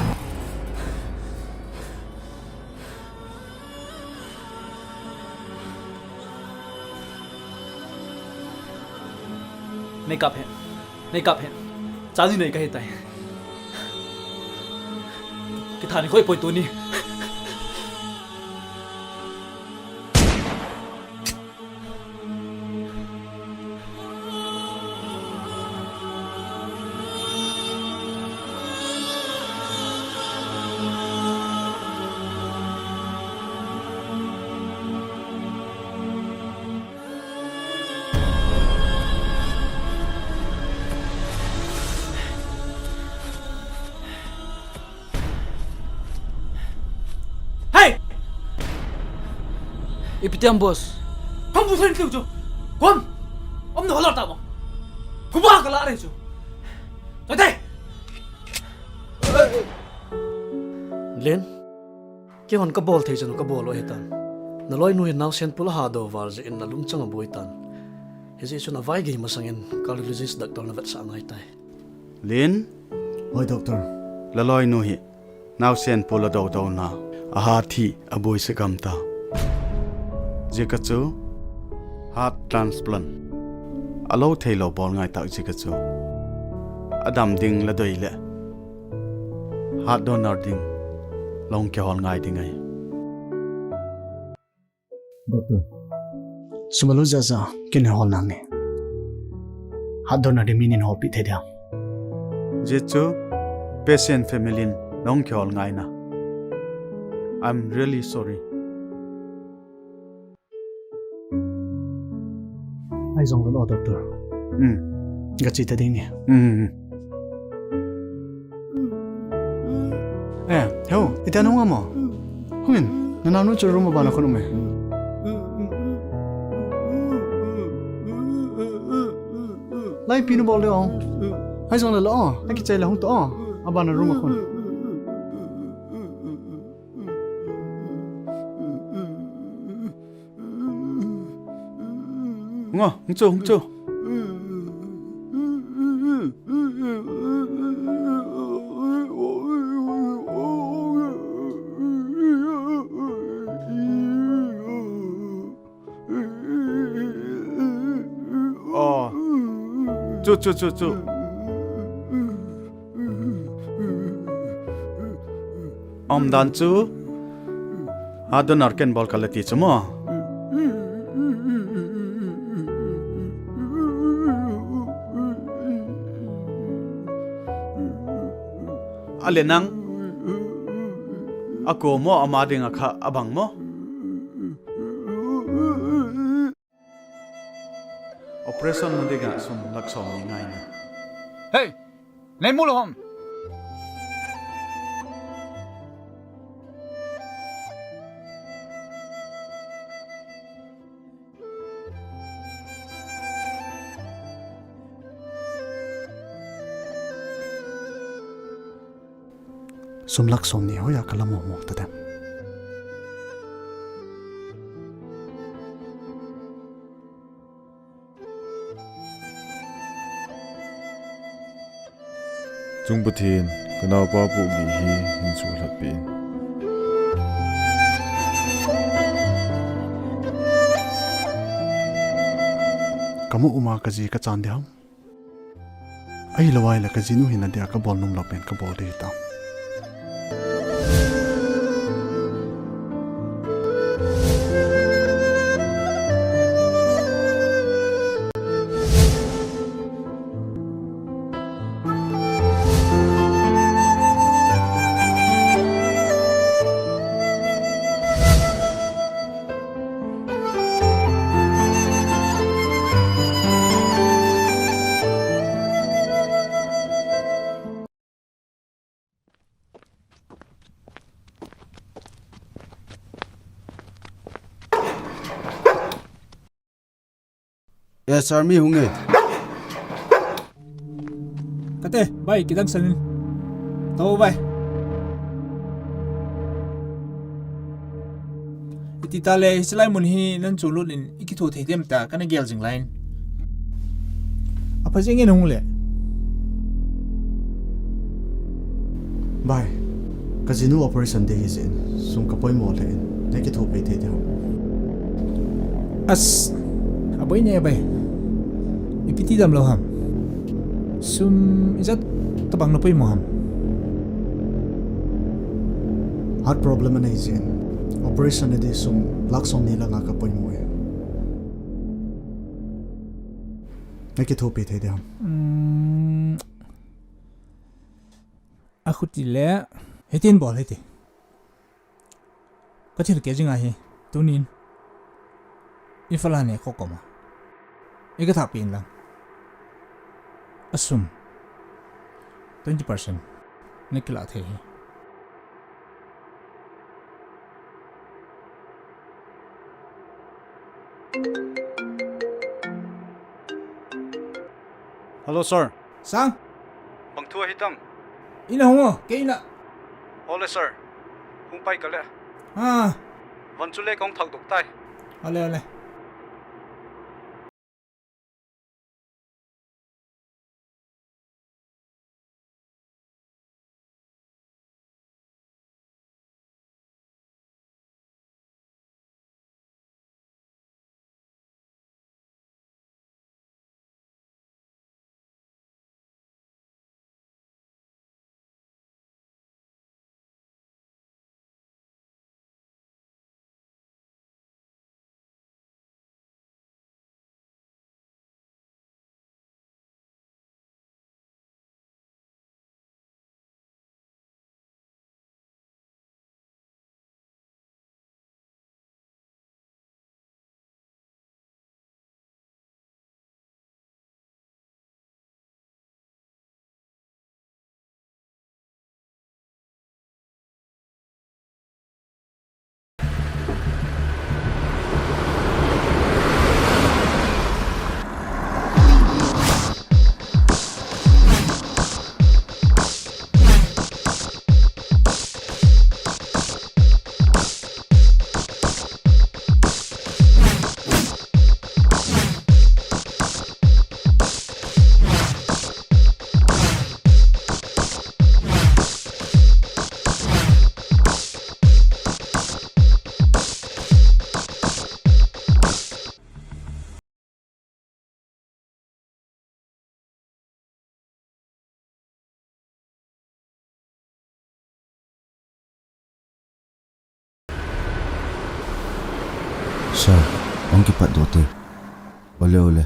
Nei kap hen. Nei kap hen. Chanu nei kahi tai. Kithat ni khoi poi tuni. Hei! Ipi ti ham, boss? Kham bu sen tiu chu. Kom! Om no halar ta mo. Kuba ka la re chu. Tate! Len, keihon kabol thei chan u kabol u ahitan. Naloinu hi naosen pul a hado val jeh in nalungchang aboi tan. Hijeh chun avaigei masangin cardiologist doctor navetsah ngai tai. Len. Hoi, doctor. Laloinu hi naosen pul a dodo na, ahat hi aboi se gam ta. Jeh a chu heart transplant alou theilou bol ngai tah jeh a chu adam ding la dei le heart donor ding la hung kihol ngai ding ahi. Doctor, sum alou jeh a kin hol nange. Heart donor ding mi nin holpi thei dia. Jeh chu patient family in la hung kihol ngai na. I'm really sorry. Ahi jongle lo, doctor. Hmm. Ga che ta ding ni. Hmm. Eh, heo, iti a nahung a mo? Hungin, nanaonu chu room a ban a khun um e. Laipi nabol de o. Ahi jongle lo o, akichai le hung to o. A ban a room a khun. Ngo, hung cho, hung cho. Oh. Chu, chu, chu, chu. Umdan chu heart donor ken bol kal le ti chu mo. Ale nang. Ako mo ama dinga kha abang mo. Operation na dinga sum lakh som ni ngai na. Hey! Nei mu lou ham? Sum lakh som ni hoiya kala mo mo ta dem. Chung Pathen, kanaopa pohgih hi hin suhlhat peh in. Kamu uma kaji kachan ding ham? Ahilou ahile kajinu hin adia kabol nom lou pen kabol ding hitam. Yes, sir, mi hung e. Kate, bai, kidang sanin. To, bai. Iti ta le, hiche lai mun hi nan chu lut in, i kitho thei dem ta, kana gel jing lai in. Apha jing in hung le. Bai, kajinu operation ding hi jeh in, sum kapoimo le in, nei kitho peh thei ding ham? As, aboi ne bai. Ipi ti dam lou ham? Sum ijat tabang na poimo ham? Heart problem anei jeh in, operation ding sum lakh som ni langa kapoimo e. Nei kitho peh thei ding ham? Hmm. Akhuti le, hitin bol hiti. Kathil keh jing ahi, tunin. Imphal a ne ko koma. I kathah peh in lang. Asum. Twenty percent. Na kilah thei hi. Hello, sir. Sang? Bang thu ahi tam? Ina hung o, kei ina. Ole, sir. Hung pai kale. Ha. Van chu le kong thak dok tai. Ole, ole. Sir, hung kipat doh te. Ole, ole.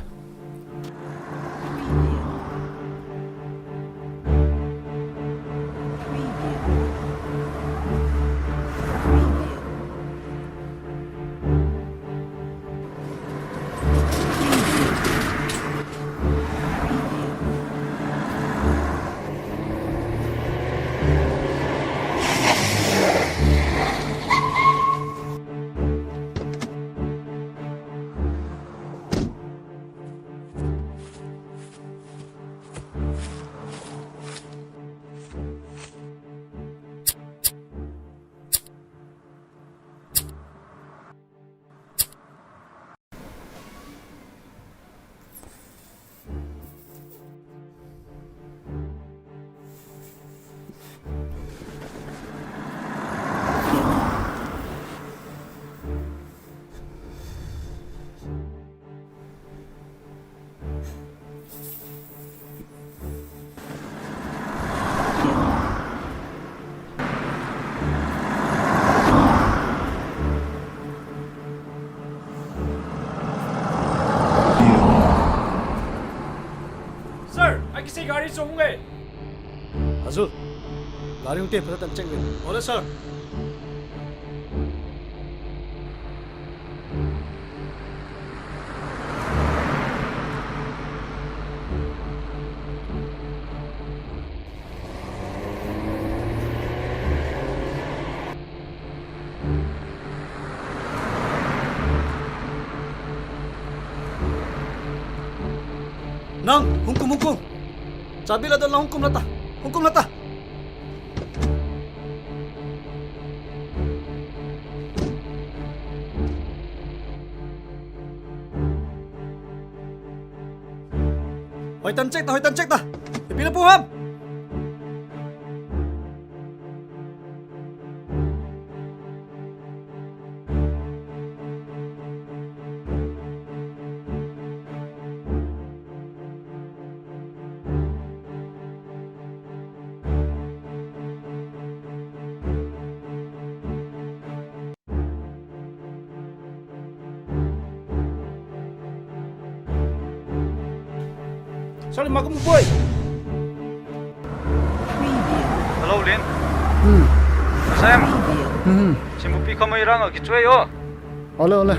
Sir, akisei gari chu ahung e. Azul, gari hung te, phatah in check uvin. Ole, sir. Nang, hung kum, hung kum. Chabi la doh lang, hung kum lata. Hung kum lata. Hoitah in check ta, hoitah in check ta. Ipi na pu ham. Sorry, makum boy. Hello, Lin. Hmm. Sam. Hmm. Simbupi kamo irang a kichoi o. Ole, ole.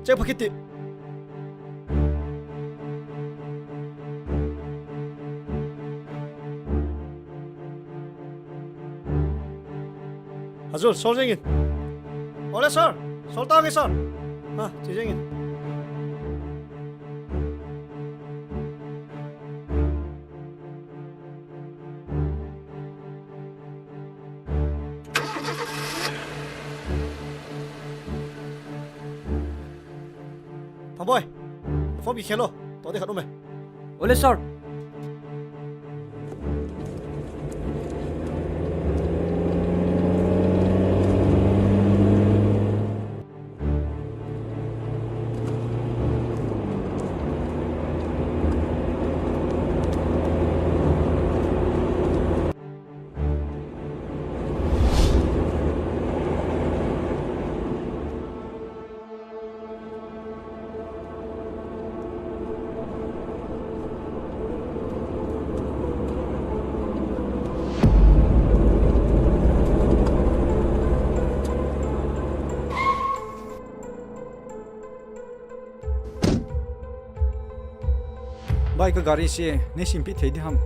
Check pakiti. Azul, sol jeng in. Ole, sir. Sol tange, sir. Ha, che jeng in. Thang boy, phone kikhel o, to de khat um e. Ole, sir. Bai, ka gari se, nei simpi thei di ham.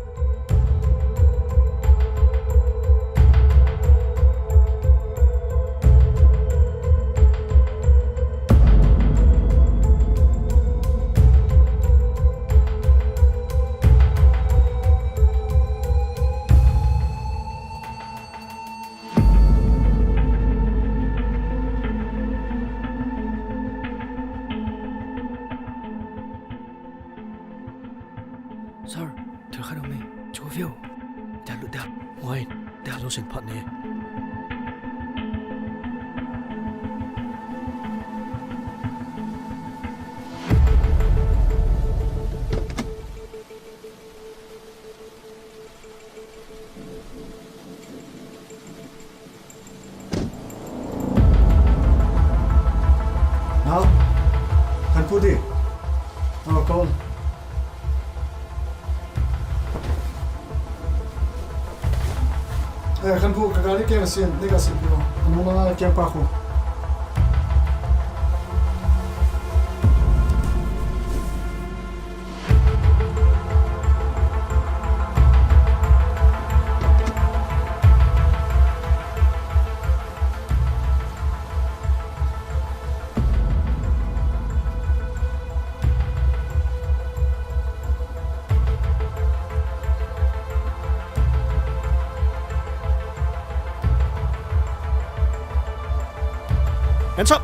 Sir, thil khat um e. Chu view. Da lut da. Oi, da. Lo sen phat ne. Nau, kan pu di. Oh, kol. Eh, kan pu ka gari ke sin, ni ka sin pu. Anu ma ke pa ku. Hands up!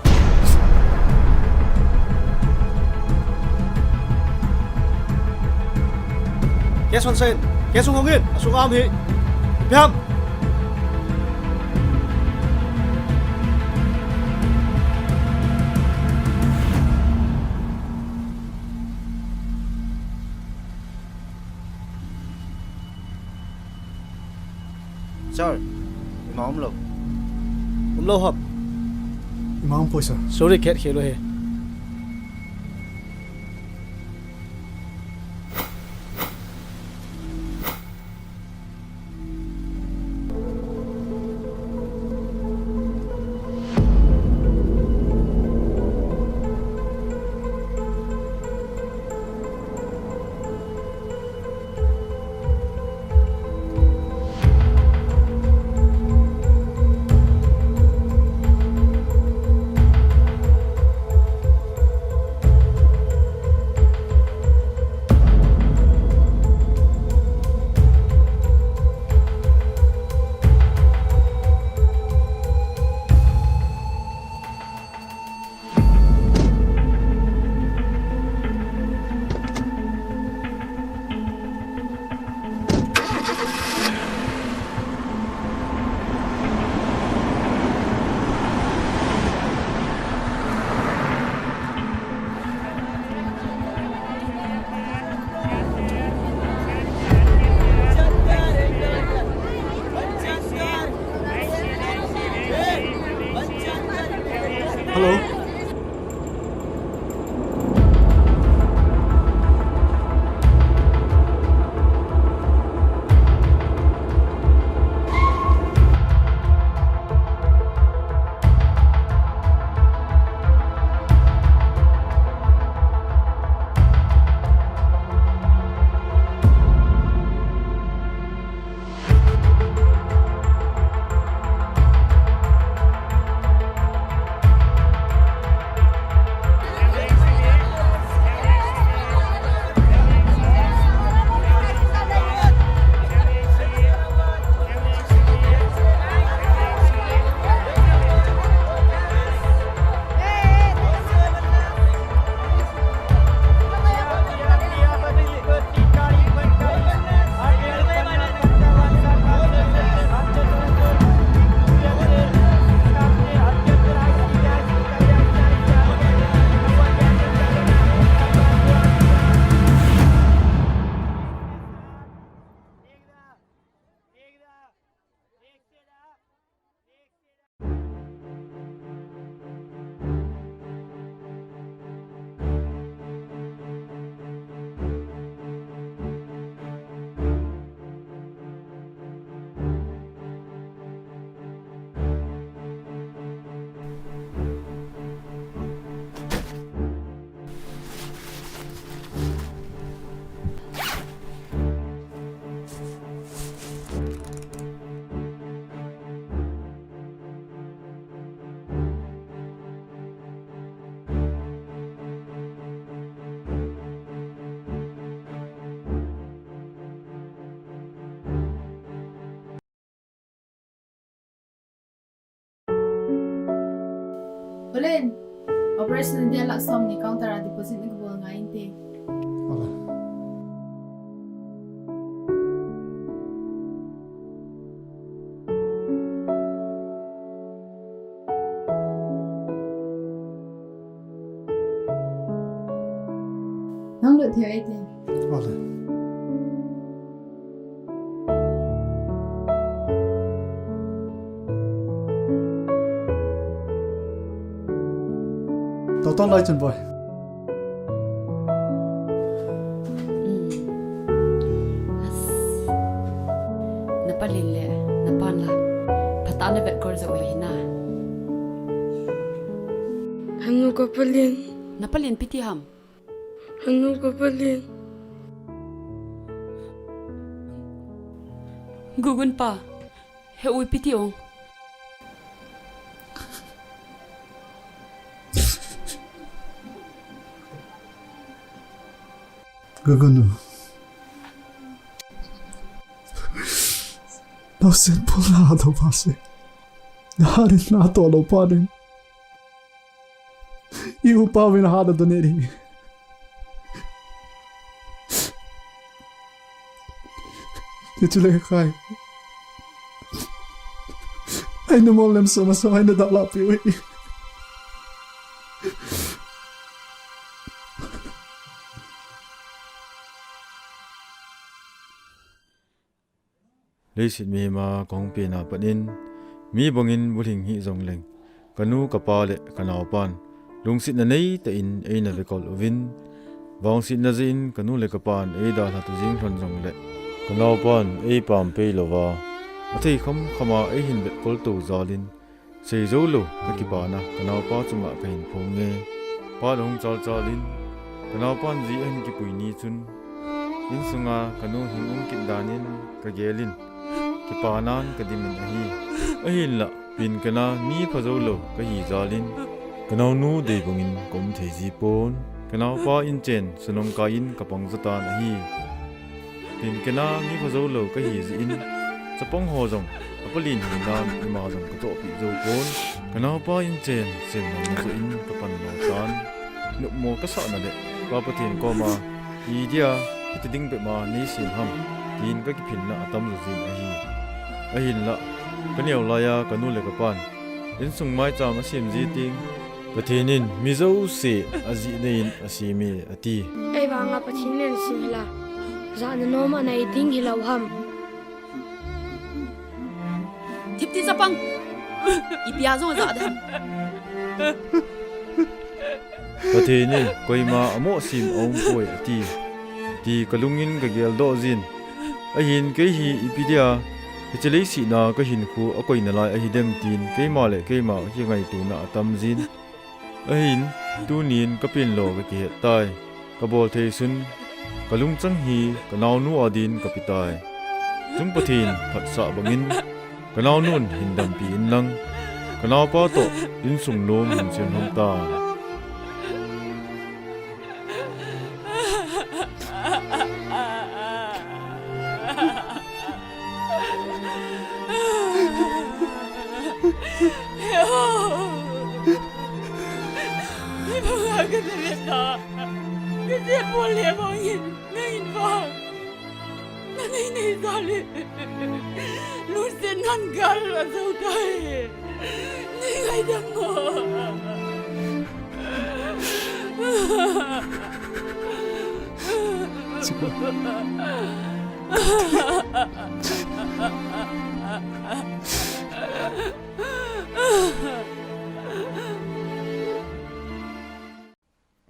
Case hon sign. Case hung hong in. Asung am hi. Ipi ham? Sir, ima umlou. Umlou ham? Ima umpoi, sir. Sorry, khet khel u hi. Hello. Pauline, operation dia lakh somni counter a deposit na kabol ngai inte. Hola. Nang lut thei ahi te. Hola. Tao tao lai chun boi. Hmm. As. Na palin le, na pan la. Phatah na vet kol jo le hina. Hanu ka palin. Na palin piti ham. Hanu ka palin. Gugun pa, he u ipi ti ong. Gugun u. Naosen pul na do pa se. Na harin na to lo pa din. I upa vin hada done ding. Ni chu le khai. Ai nu mol lem so ma so ai na da la pi ui. Leiset mihema kahung pena pat in, mi bangin bulhing hih jongleng, kanu, kapa le kanaopan lungsetna neitah in eina vekol uvin, vangsetna jeh in kanu le kapan eidalha ta jing lhon jongle, kanaopan eipam pei louva, athei khamkhama eihin vetkol to jal in, seijou lou kakipana kanaopa chunga kahin phonge. Phat ahung chalchal in, kanaopan ji ahin kipui ni chun, insunga kanu hing um kit dan in kagel in, kipanan kadimin ahi. Ahinlah, Pinkena mi phajou lou kahi jal in, kanaonu dei bangin kaum thei ji pon. Kanaopa inchen sunung kai in kapang jatan ahi. Pinkena mi phajou lou kahi jeh in, chapang ho jong apalen hina ima jong katohpeh jou pon. Kanaopa inchen semna joh in kapan lo tan. Nopmo kasahna le Pa Pathen koma, idia hiti ding bep ma neisem ham, tin kakiphinna atam jo jin ahi. Ahinlah, kaneo laiya kanu le kapan insung maicham asem ji teng, Pathen in mi jouse ajeh nei in aseme ati. Eivanga Pathen in sem hila, jahna nom anei ding hilou ham. Thipti chapang. Ipi a jong ajah dem. Pathen in koima amoh sem aumpoi ati, ti kalungin kageldoh jin. Ahin kei hi ipi dia hiche leiset a kahinkho akoi nalai ahidem tin keima le keima kingaitona atam jin. Ahin, tunin kapen lo kakihet tai. Kabol thei sun, kalungchang hi kanaonu adin kape tai. Chung Pathen phatsah bangin, kanaonun hin dampi inlang, kanaopa toh insung nom hin sem lhon tan. Lungset nan gal ajou tai. Nei ngaidam mo.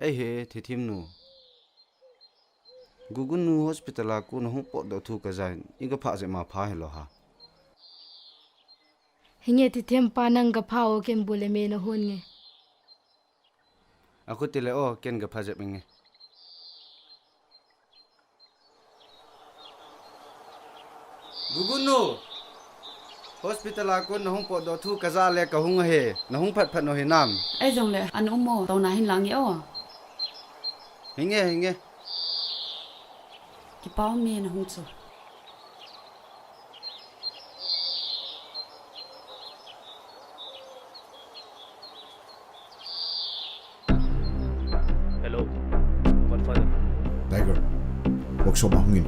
Ei he, Thithim nu. Gugun nu hospital a kon ahung potdoh thu kajan, iga phah jep ma pha hilou ham. Hinge Thithim pa, nang ga pha o, ken bu le me na hon nge. Akhuti le o, ken ga pha jep inge. Gugun nu, hospital a kon nahung potdoh thu kaja le kahung ahi, nahung phat phat u hinam? Ei jongle, an um mo, touna hin lang nge o. Hinge, hinge. Kipa um e nahung chu. Hello. Godfather. Tiger. Workshop a hung in.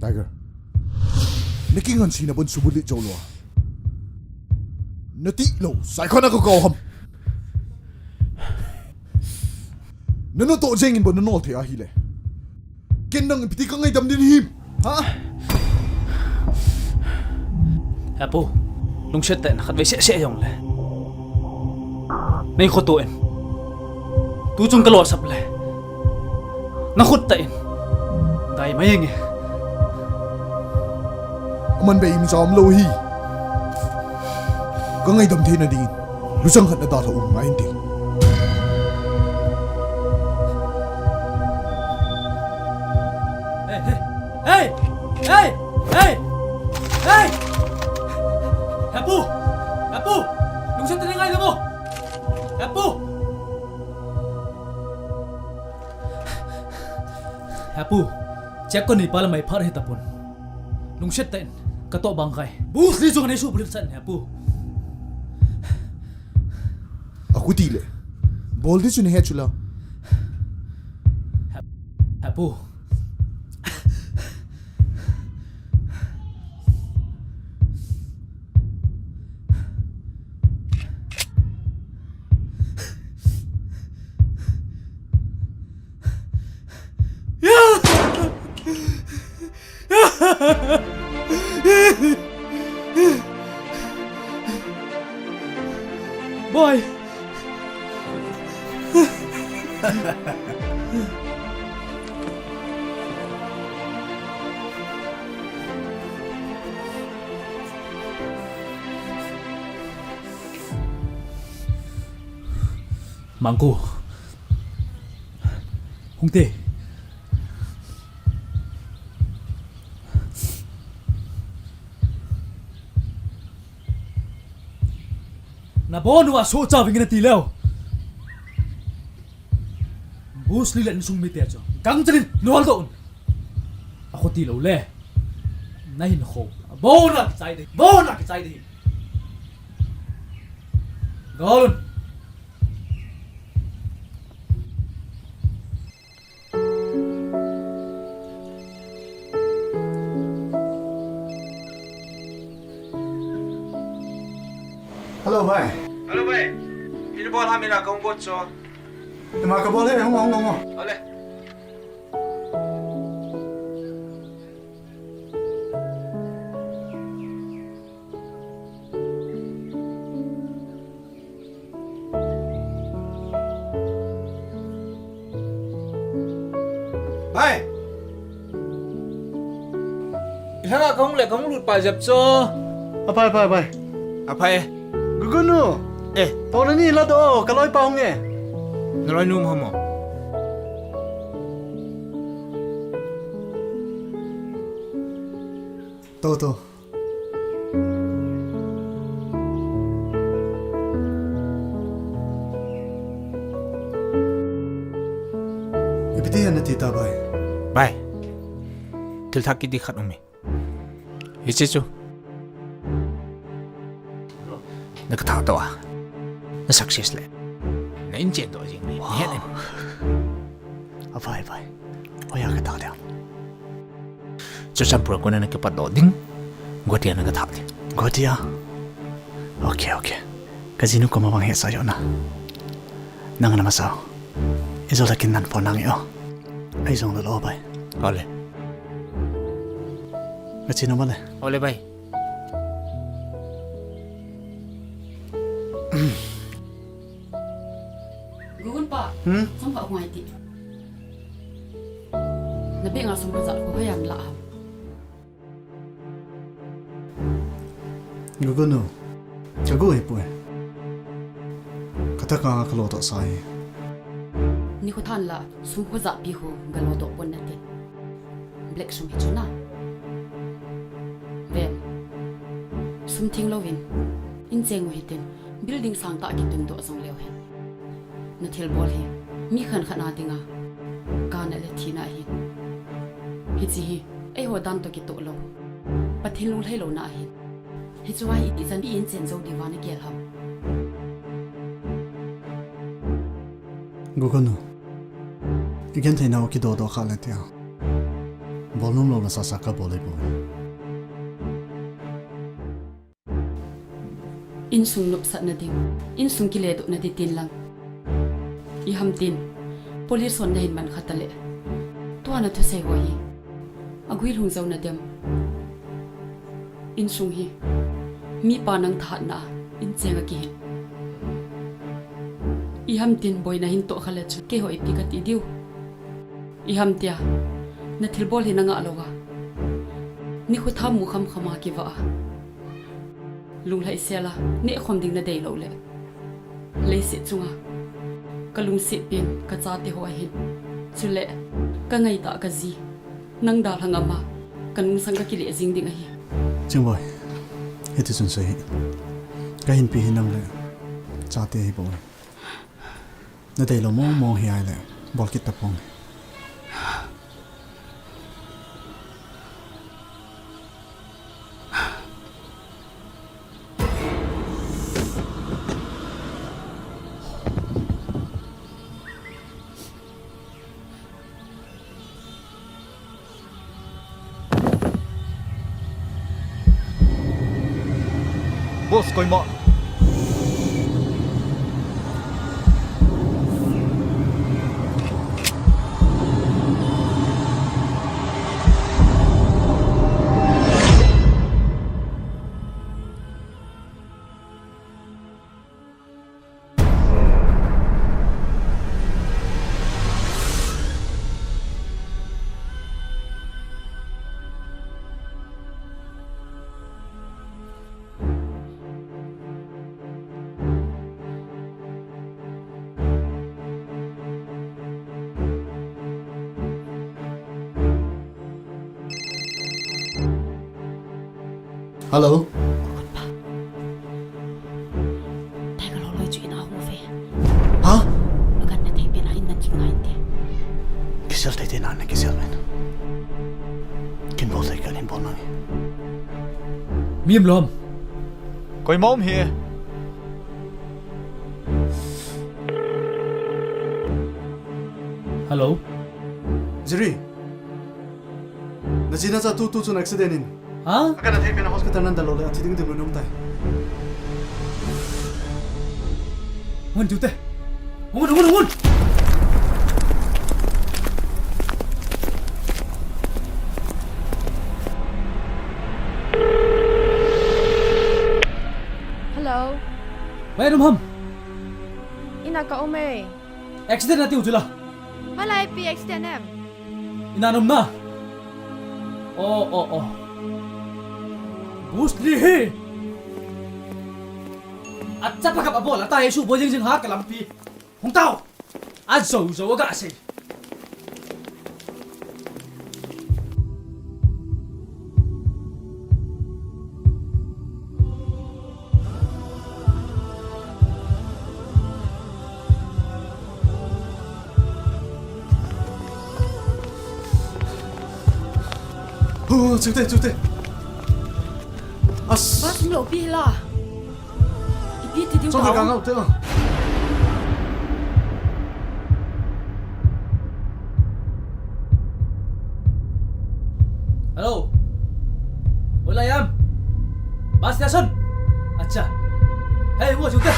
Tiger, na kingansena bon subulit jou lou a, na tilou, Saikho na ka kau ham? Na natoh jeng in bon na nol thei ahile, ken nang ipi ti ka ngaidam ding him? Ha? Hepu, lungset tah in khatvei seh seh jongle, nei khoto in, tuchung ka lolsap le, na khut tah in dai mai inge. Aman bei imjam lou hi. Ka ngaidam theina dingin luchang khat na dalha u ngai inte. Hey, hey, hey, hey, hey, hey! Hepu! Hepu! Lungset tah in ngaidam o! Hepu! Hepu! Chekon ni pala mai phar he tapon. Lungset tah in, ka toh bang kai. Bruce Lee jong nei subulit san, Hepu. Aku ti le. Bol di chu nei he chu la. Hepu. Boy! Mangku. Hungte. Na bon uva sohcha ving in ati leu. Bruce Lee le insung mite chu gangchan in nol doh un. Akhu tilou le, na hinkho abon a kichai ding, bon a kichai ding. Gol un. Hello, bhai. Hello, bhai. Ipi bol ham, ina kahung bol chu. Ima kabol e, hung, hung, hung, hung. Ole. Bhai. Ilhanga kahung le kahung lut pa jep cho. Aphai, aphai, aphai. Aphai. Gugunu. Eh. Tona ni la do, ka loipa hung e. Na loinu mo. To, to. Ipi ti nati ta, bhai? Bhai. Thil thah kiti khat um e. Hiche chu. Na ka thah to a. Na success le. Na in chen to jing le. Wow. Ni het em? Aphai, aphai. Oya ka thah le. Churachandpur a kona na kipat doh ding. Guwahati a na ka thah ding. Guwahati a? Okay, okay. Ka jinu koma bang hetsah jo na. Nang na masa. Ijol a kin nan phone nang yo. Ai jong lo lo bai. Ole. Ka chinu bale. Ole bai. Gugun pa. Hmm? Sum khat hung ngai ti. Na bank a sum khat jat kho hoi am la ham? Gugunu. Ka gu hi poi. Ka thah a ka lo toh sa hi. Nikho than la sum khat jat pi ho ga lo toh pon nate. Black sum hi chu na. Ven. Sum theng louvin in cheng u hitin, building sang tah kitun doh jong leu hen. Na thilbol hi mi khat khat na dinga kana le thina ahin. Hiche hi eiho dan toh kitoh lou, Pathen lunglhai louna ahin. Hichu a hi ijat in chen jou diuva na gel ham? Gugunu. I genthei nau kidoh doh kha le tia. Bol nom lou na sasa ka bol e bo. Insung nopsatna ding, insung kiledohna ding tin lang. Iham tin, police hon nahin man kha ta le. Tua na thusei ho hi. Aguilhung jou na dem. Insung hi. Mipa nang thahatna a, in cheng a kihin. Iham tin boina hin toh kha le chu, keiho ipi kati diu. Iham tia, na thilbol hi na ngah lou a. Nikho thamu khamkham a kivah a. Lunglhai sel a, neh khom ding na dei lou le. Leiset chunga, ka lungset pen, ka chate ho ahin. Chule, ka ngaitah ka ji. Nang dalha ngam a, ka nungsang ka kile jing ding ahi. Chingboi, hiti chun sei hi. Ka hinpi hi nang le, chate hi bou. Na deilou mong mong hi ahile, bol kit ta pong. Boss, koima. Hello. Tiger loi chu in a hung ve. Ha? Akan na thei pen a in nan chu ngai te. Kisel thei thei na na kisel men. Kin bol thei kan hin bol nang. Mi um lou ham? Koima um hi. Hello. Jiri. Na jina cha tu tu chun accident in. Ha? Akan na thei pen a hospital nan dalou le, athi ding ding nom tai. Ngun tu te. Ngun, ngun, ngun. Hello. Vai rum ham. Ina ka um e. Accident ati u chu la. Hoilai pi accident em? Ina nom na. Oh, oh, oh. Bruce Lee hi. Achapa kap abol, ata Jesu bol jing jing ha ka lampi. Hung tao. Ajou jou ga sei. Hu, chute, chute. As. Bus lo pi la. Ipi ti diu. Chong ka ngau te. Hello. Hoilai ham? Bus station. Acha. Hey, wo, chute.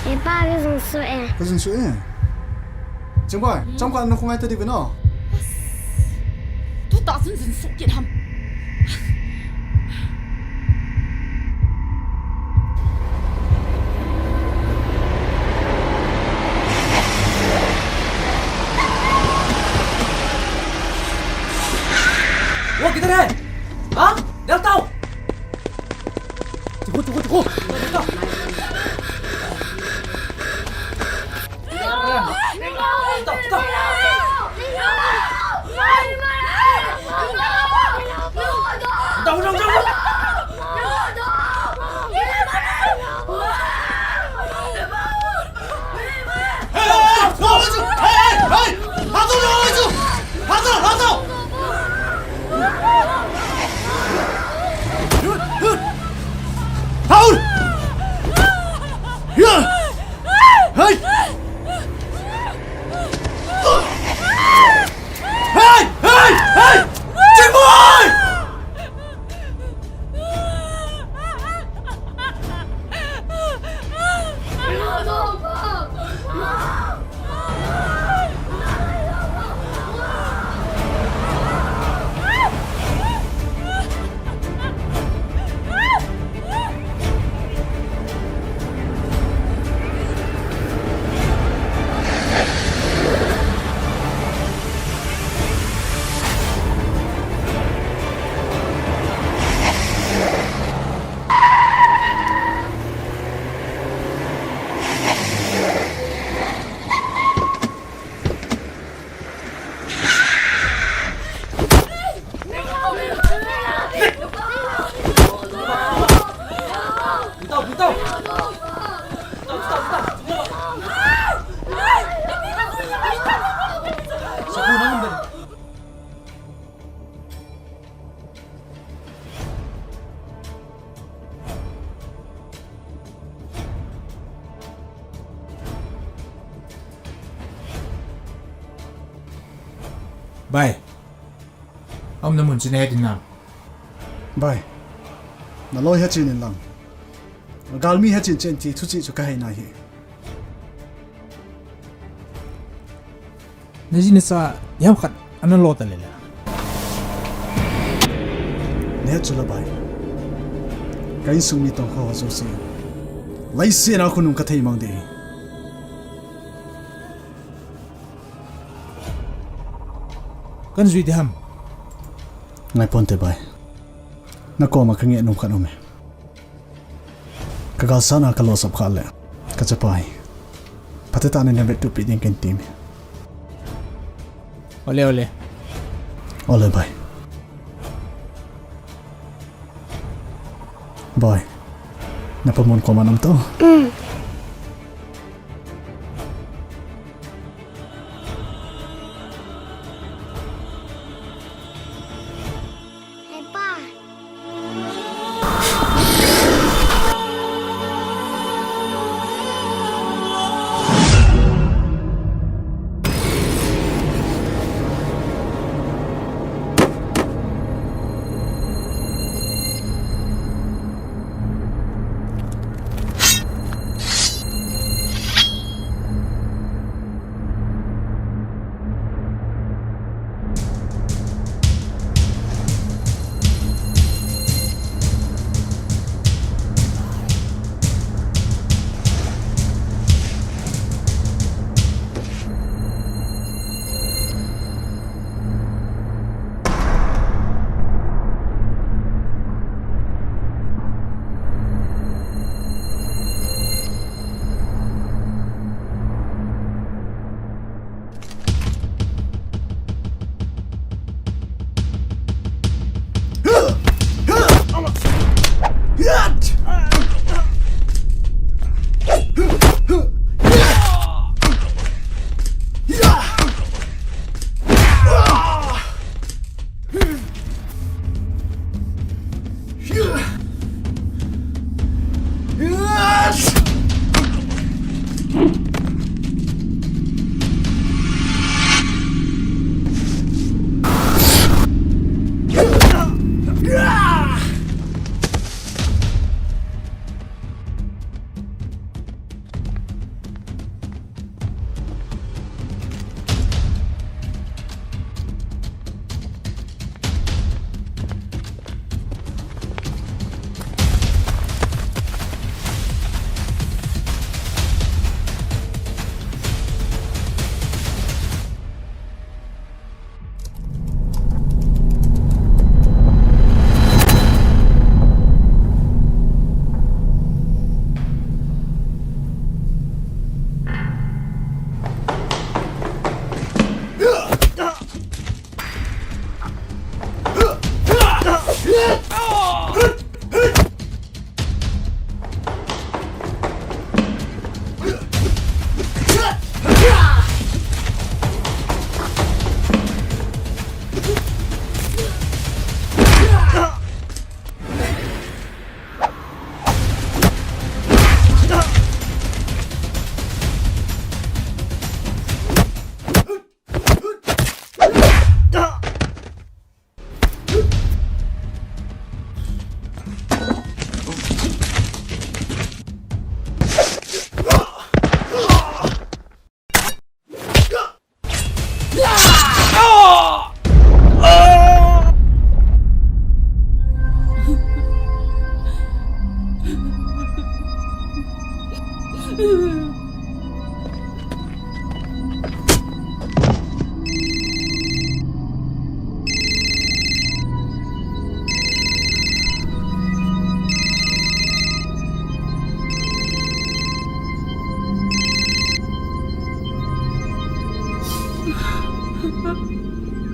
E pa, ka jun suh e. Ka jun suh e. Chingboi, chomkhat na khongai ta diu ve no. Tuta jun jun suh kit ham. वो किधर है? हाँ? जल्दी आओ। चुको, चुको, चुको। Bai. Aumna mun chu nahet in nam? Bai. Naloi hechen in lang. Galmi hechen chen ti thuchih chu kahei nahi. Naji nasa, iham khat ana lo ta le la. Nahet chu la bai. Ka insung mi tong ho jouse. Leiset a khonung kathei mang ding. Kan jui ding ham? Ngai ponte bai. Nakoma kangeh nom khat aume. Ka galsatna ka losap kha le, ka chapa hi phatecha in navettup peh ding kahin temme. Ole, ole. Ole bai. Bai. Napamun koma nam to. Mm.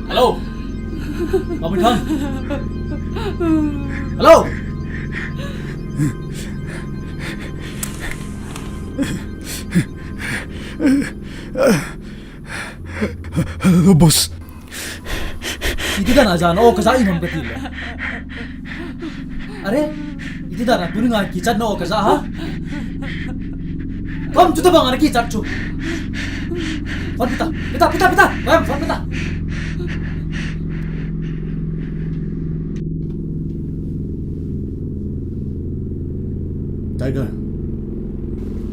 Hello. Hello. Hello, boss. Iti dan a jan o kaja in ham kati le. Are, iti dan a tuni ngai kichat na o kaja ha? Kom chuta bang ana kichat chu. Phone peta, peta, peta, peta. Phone peta. Tiger,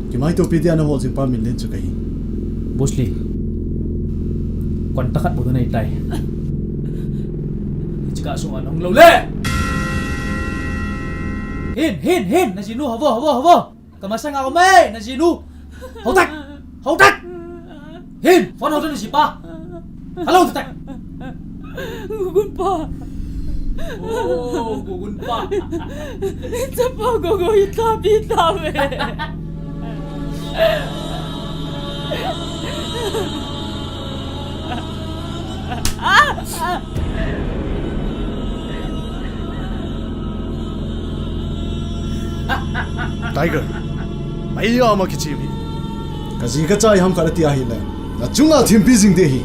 kimaitopi dia nahol jing pa min len chu kahi. Boss Lee, kon tah khat bou nahi tai. Hiche ka sunga nahung lou le. Hin, hin, hin, najinu, havo, havo, havo. Kamasanga um e, najinu. Houtak, houtak. Hin, phone houtak najipa. Hello, houtak. Gugunpa. Oh, Gugunpa. Chapa gogo itapi tave. Tiger, maiya ma kichim hi. Kaji kacha iham khat ati ahile, nachunga thimpi jing ding ahi.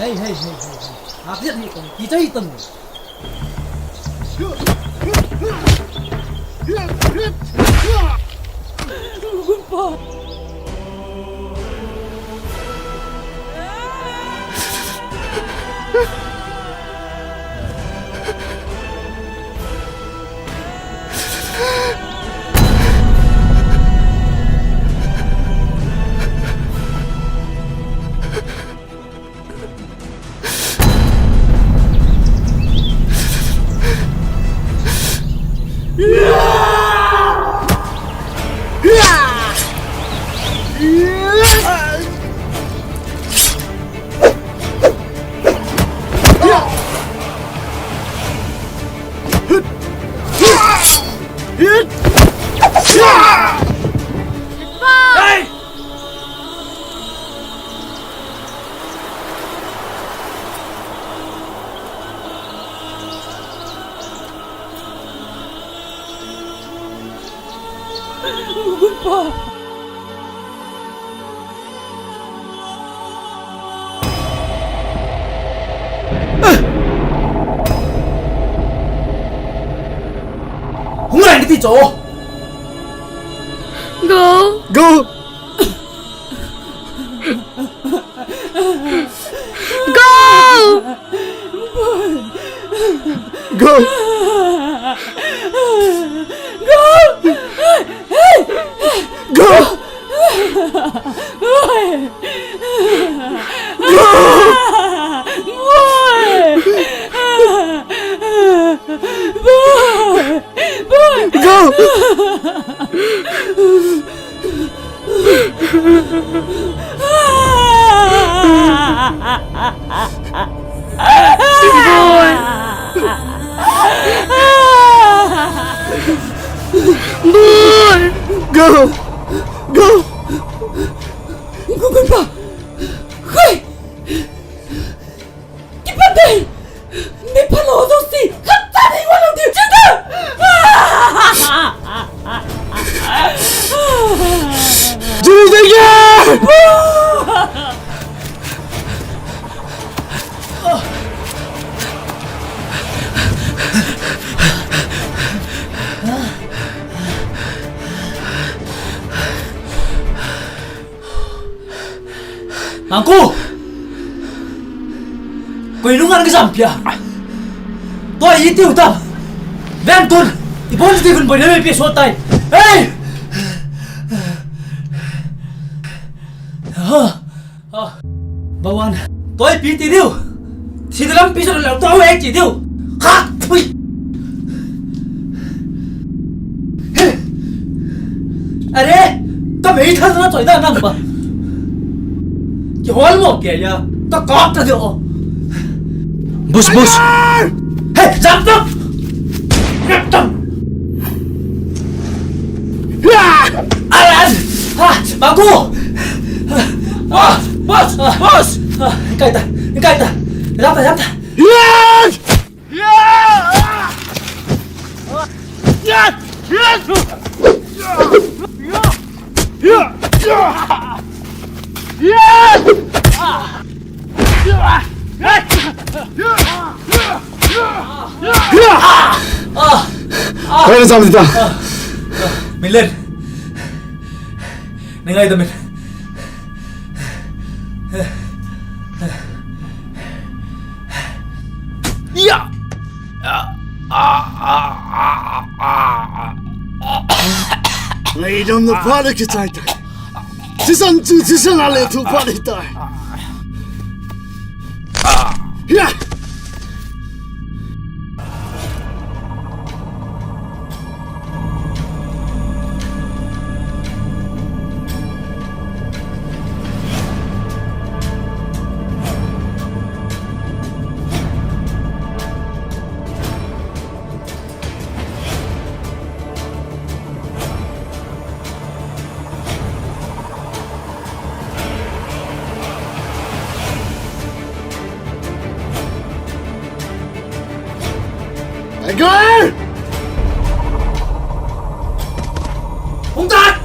Hey, hey, hey, hey, hey. Apiat ni tong, kichai tong. Gumpa. Hung lai kati cho. Go. Go. Go. Go. Go. Go. Go. Boy. Boy. Go. Go. Go, go, go. Hey. Kipat dei! Mi phalou jouse khat cha dei va lou ding chu ta! Jui dei ye! Nangku! Koi nunga na kijam pia? Tua i tiu tam. Vem tun. I positive in boina mi pi so tai. Hey! Ha. Ha. Bawan. Tua i pi ti diu. Thina lampi chu lou tau e ti diu. Ha! Thui! Are, ka meithal na choi da nang ba. Kihol mo kei ya, ka kap ta diu. Boss, boss. Hey, jump, jump. Jump, jump. Alan! Ha! Bagu! Ah! Boss! Boss! Ah! Kaita! Kaita! Lamta! Lamta! Yes! Yes! Yes! Yes! Koi na jam dita. Milen. Ningai da min. Ya. Ngaidam na pha le kichai tai. Thisan chu thisan a le thu pha le tai. Ya. Tiger! Hung tan!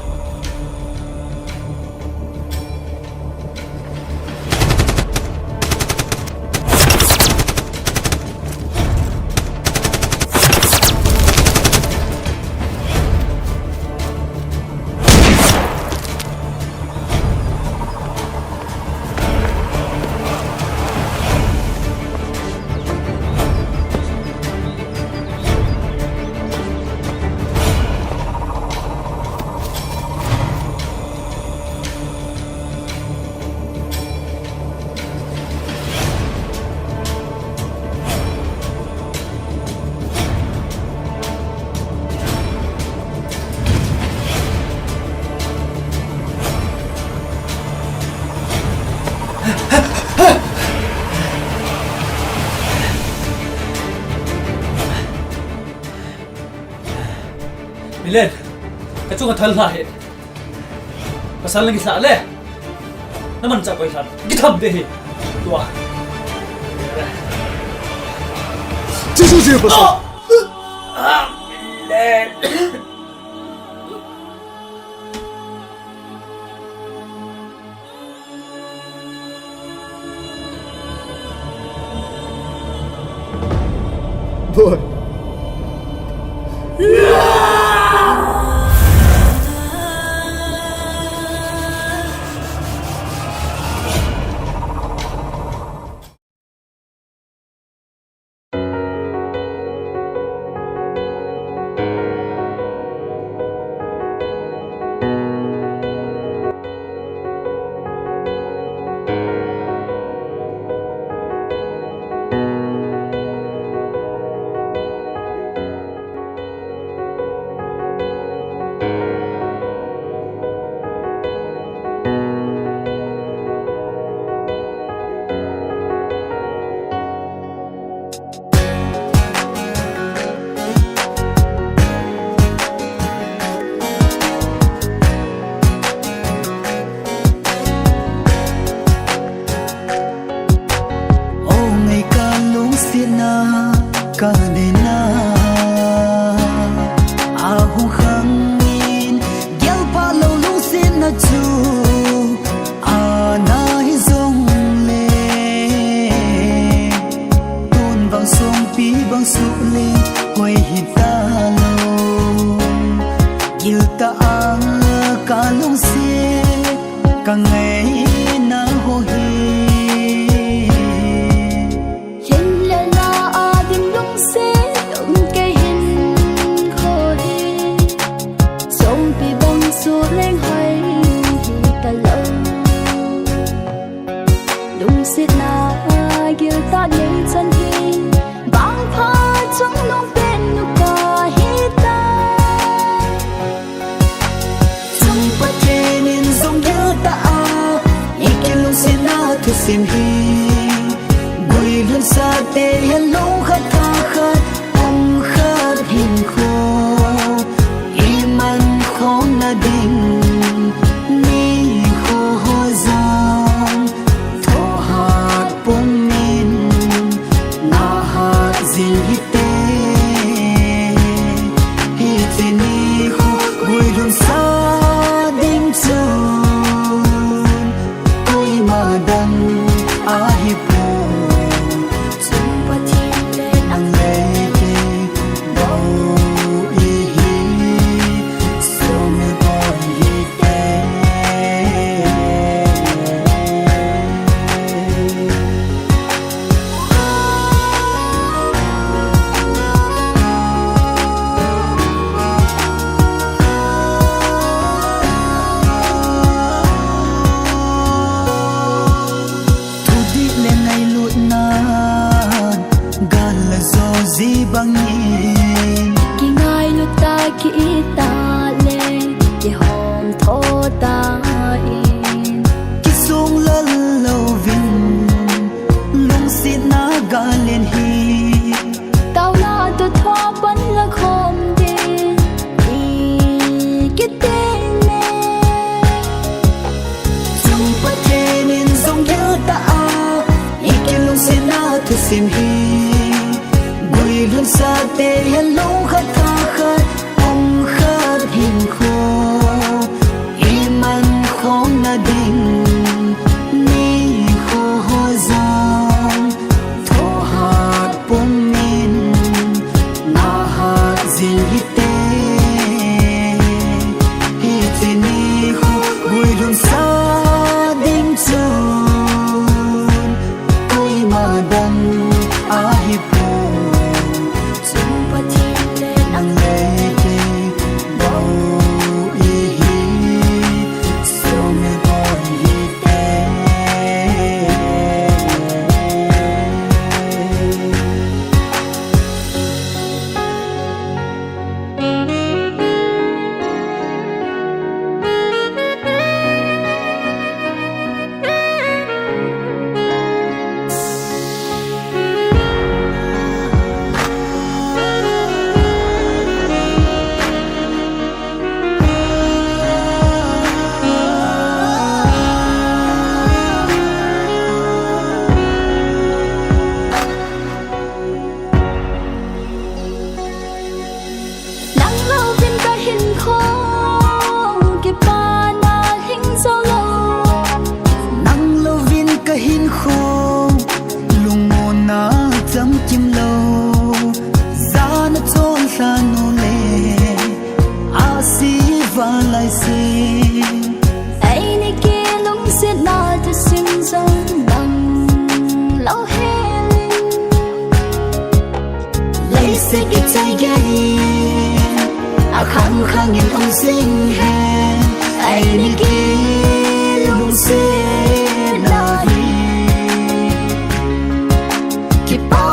Milen, ka chunga thal hla hi. Pasal na kisa le. Na manchah koi hlan. Kitham de hi. Tua. Jesu, Jesu, pasal. Oh! Ah, Milen. O ngai ka lungsetna ka deina, ahung khangin, gelpha lou lungsetna chu ana hi jongle, tun bang songpi bang suh le koi hita lou. Giltah a ka lungset, ka ngaina ho hi. Hinlelna a dim lungset um kei hinkho hi, songpi bang suh leng hoi hita lou. Lungsetna giltah nei chan hi, bang pha chungnung pen nu ka hita. Chung Pathen in jong giltah a, i kilungsetna thusim hi, guilhun sate hen lungkhat thakhat, pumkhat hinkho i man khom na ding, nikho ho jong thohhat pum in na hat jing hite. Hiche nikho guilhun sa ding chun, koima dang ahi poi. Chung Pathen le nang le kei bou ihi, sum i boi hite. Thudih le ngailutnan gal la jo ji bangin, kingailut ta ki-it ta le kihom tho ta in, kisung lal louvin lungsetna gal in hi, taona toh thoh pan la khom ding i kiteng e. Chung Pathen in jong giltah a, i kilungsetna thusim hi, guilhun sate hen lungkhat thakhat, pumkhat hinkho i man khom na ding, nikho ho jong thohhat pum in na hat jing hite. Hiche nikho guilhun sa ding chun, koima dang ahi poi. Chung Pathen Ngin um sing hen, eini kilungsetna hi. Kipa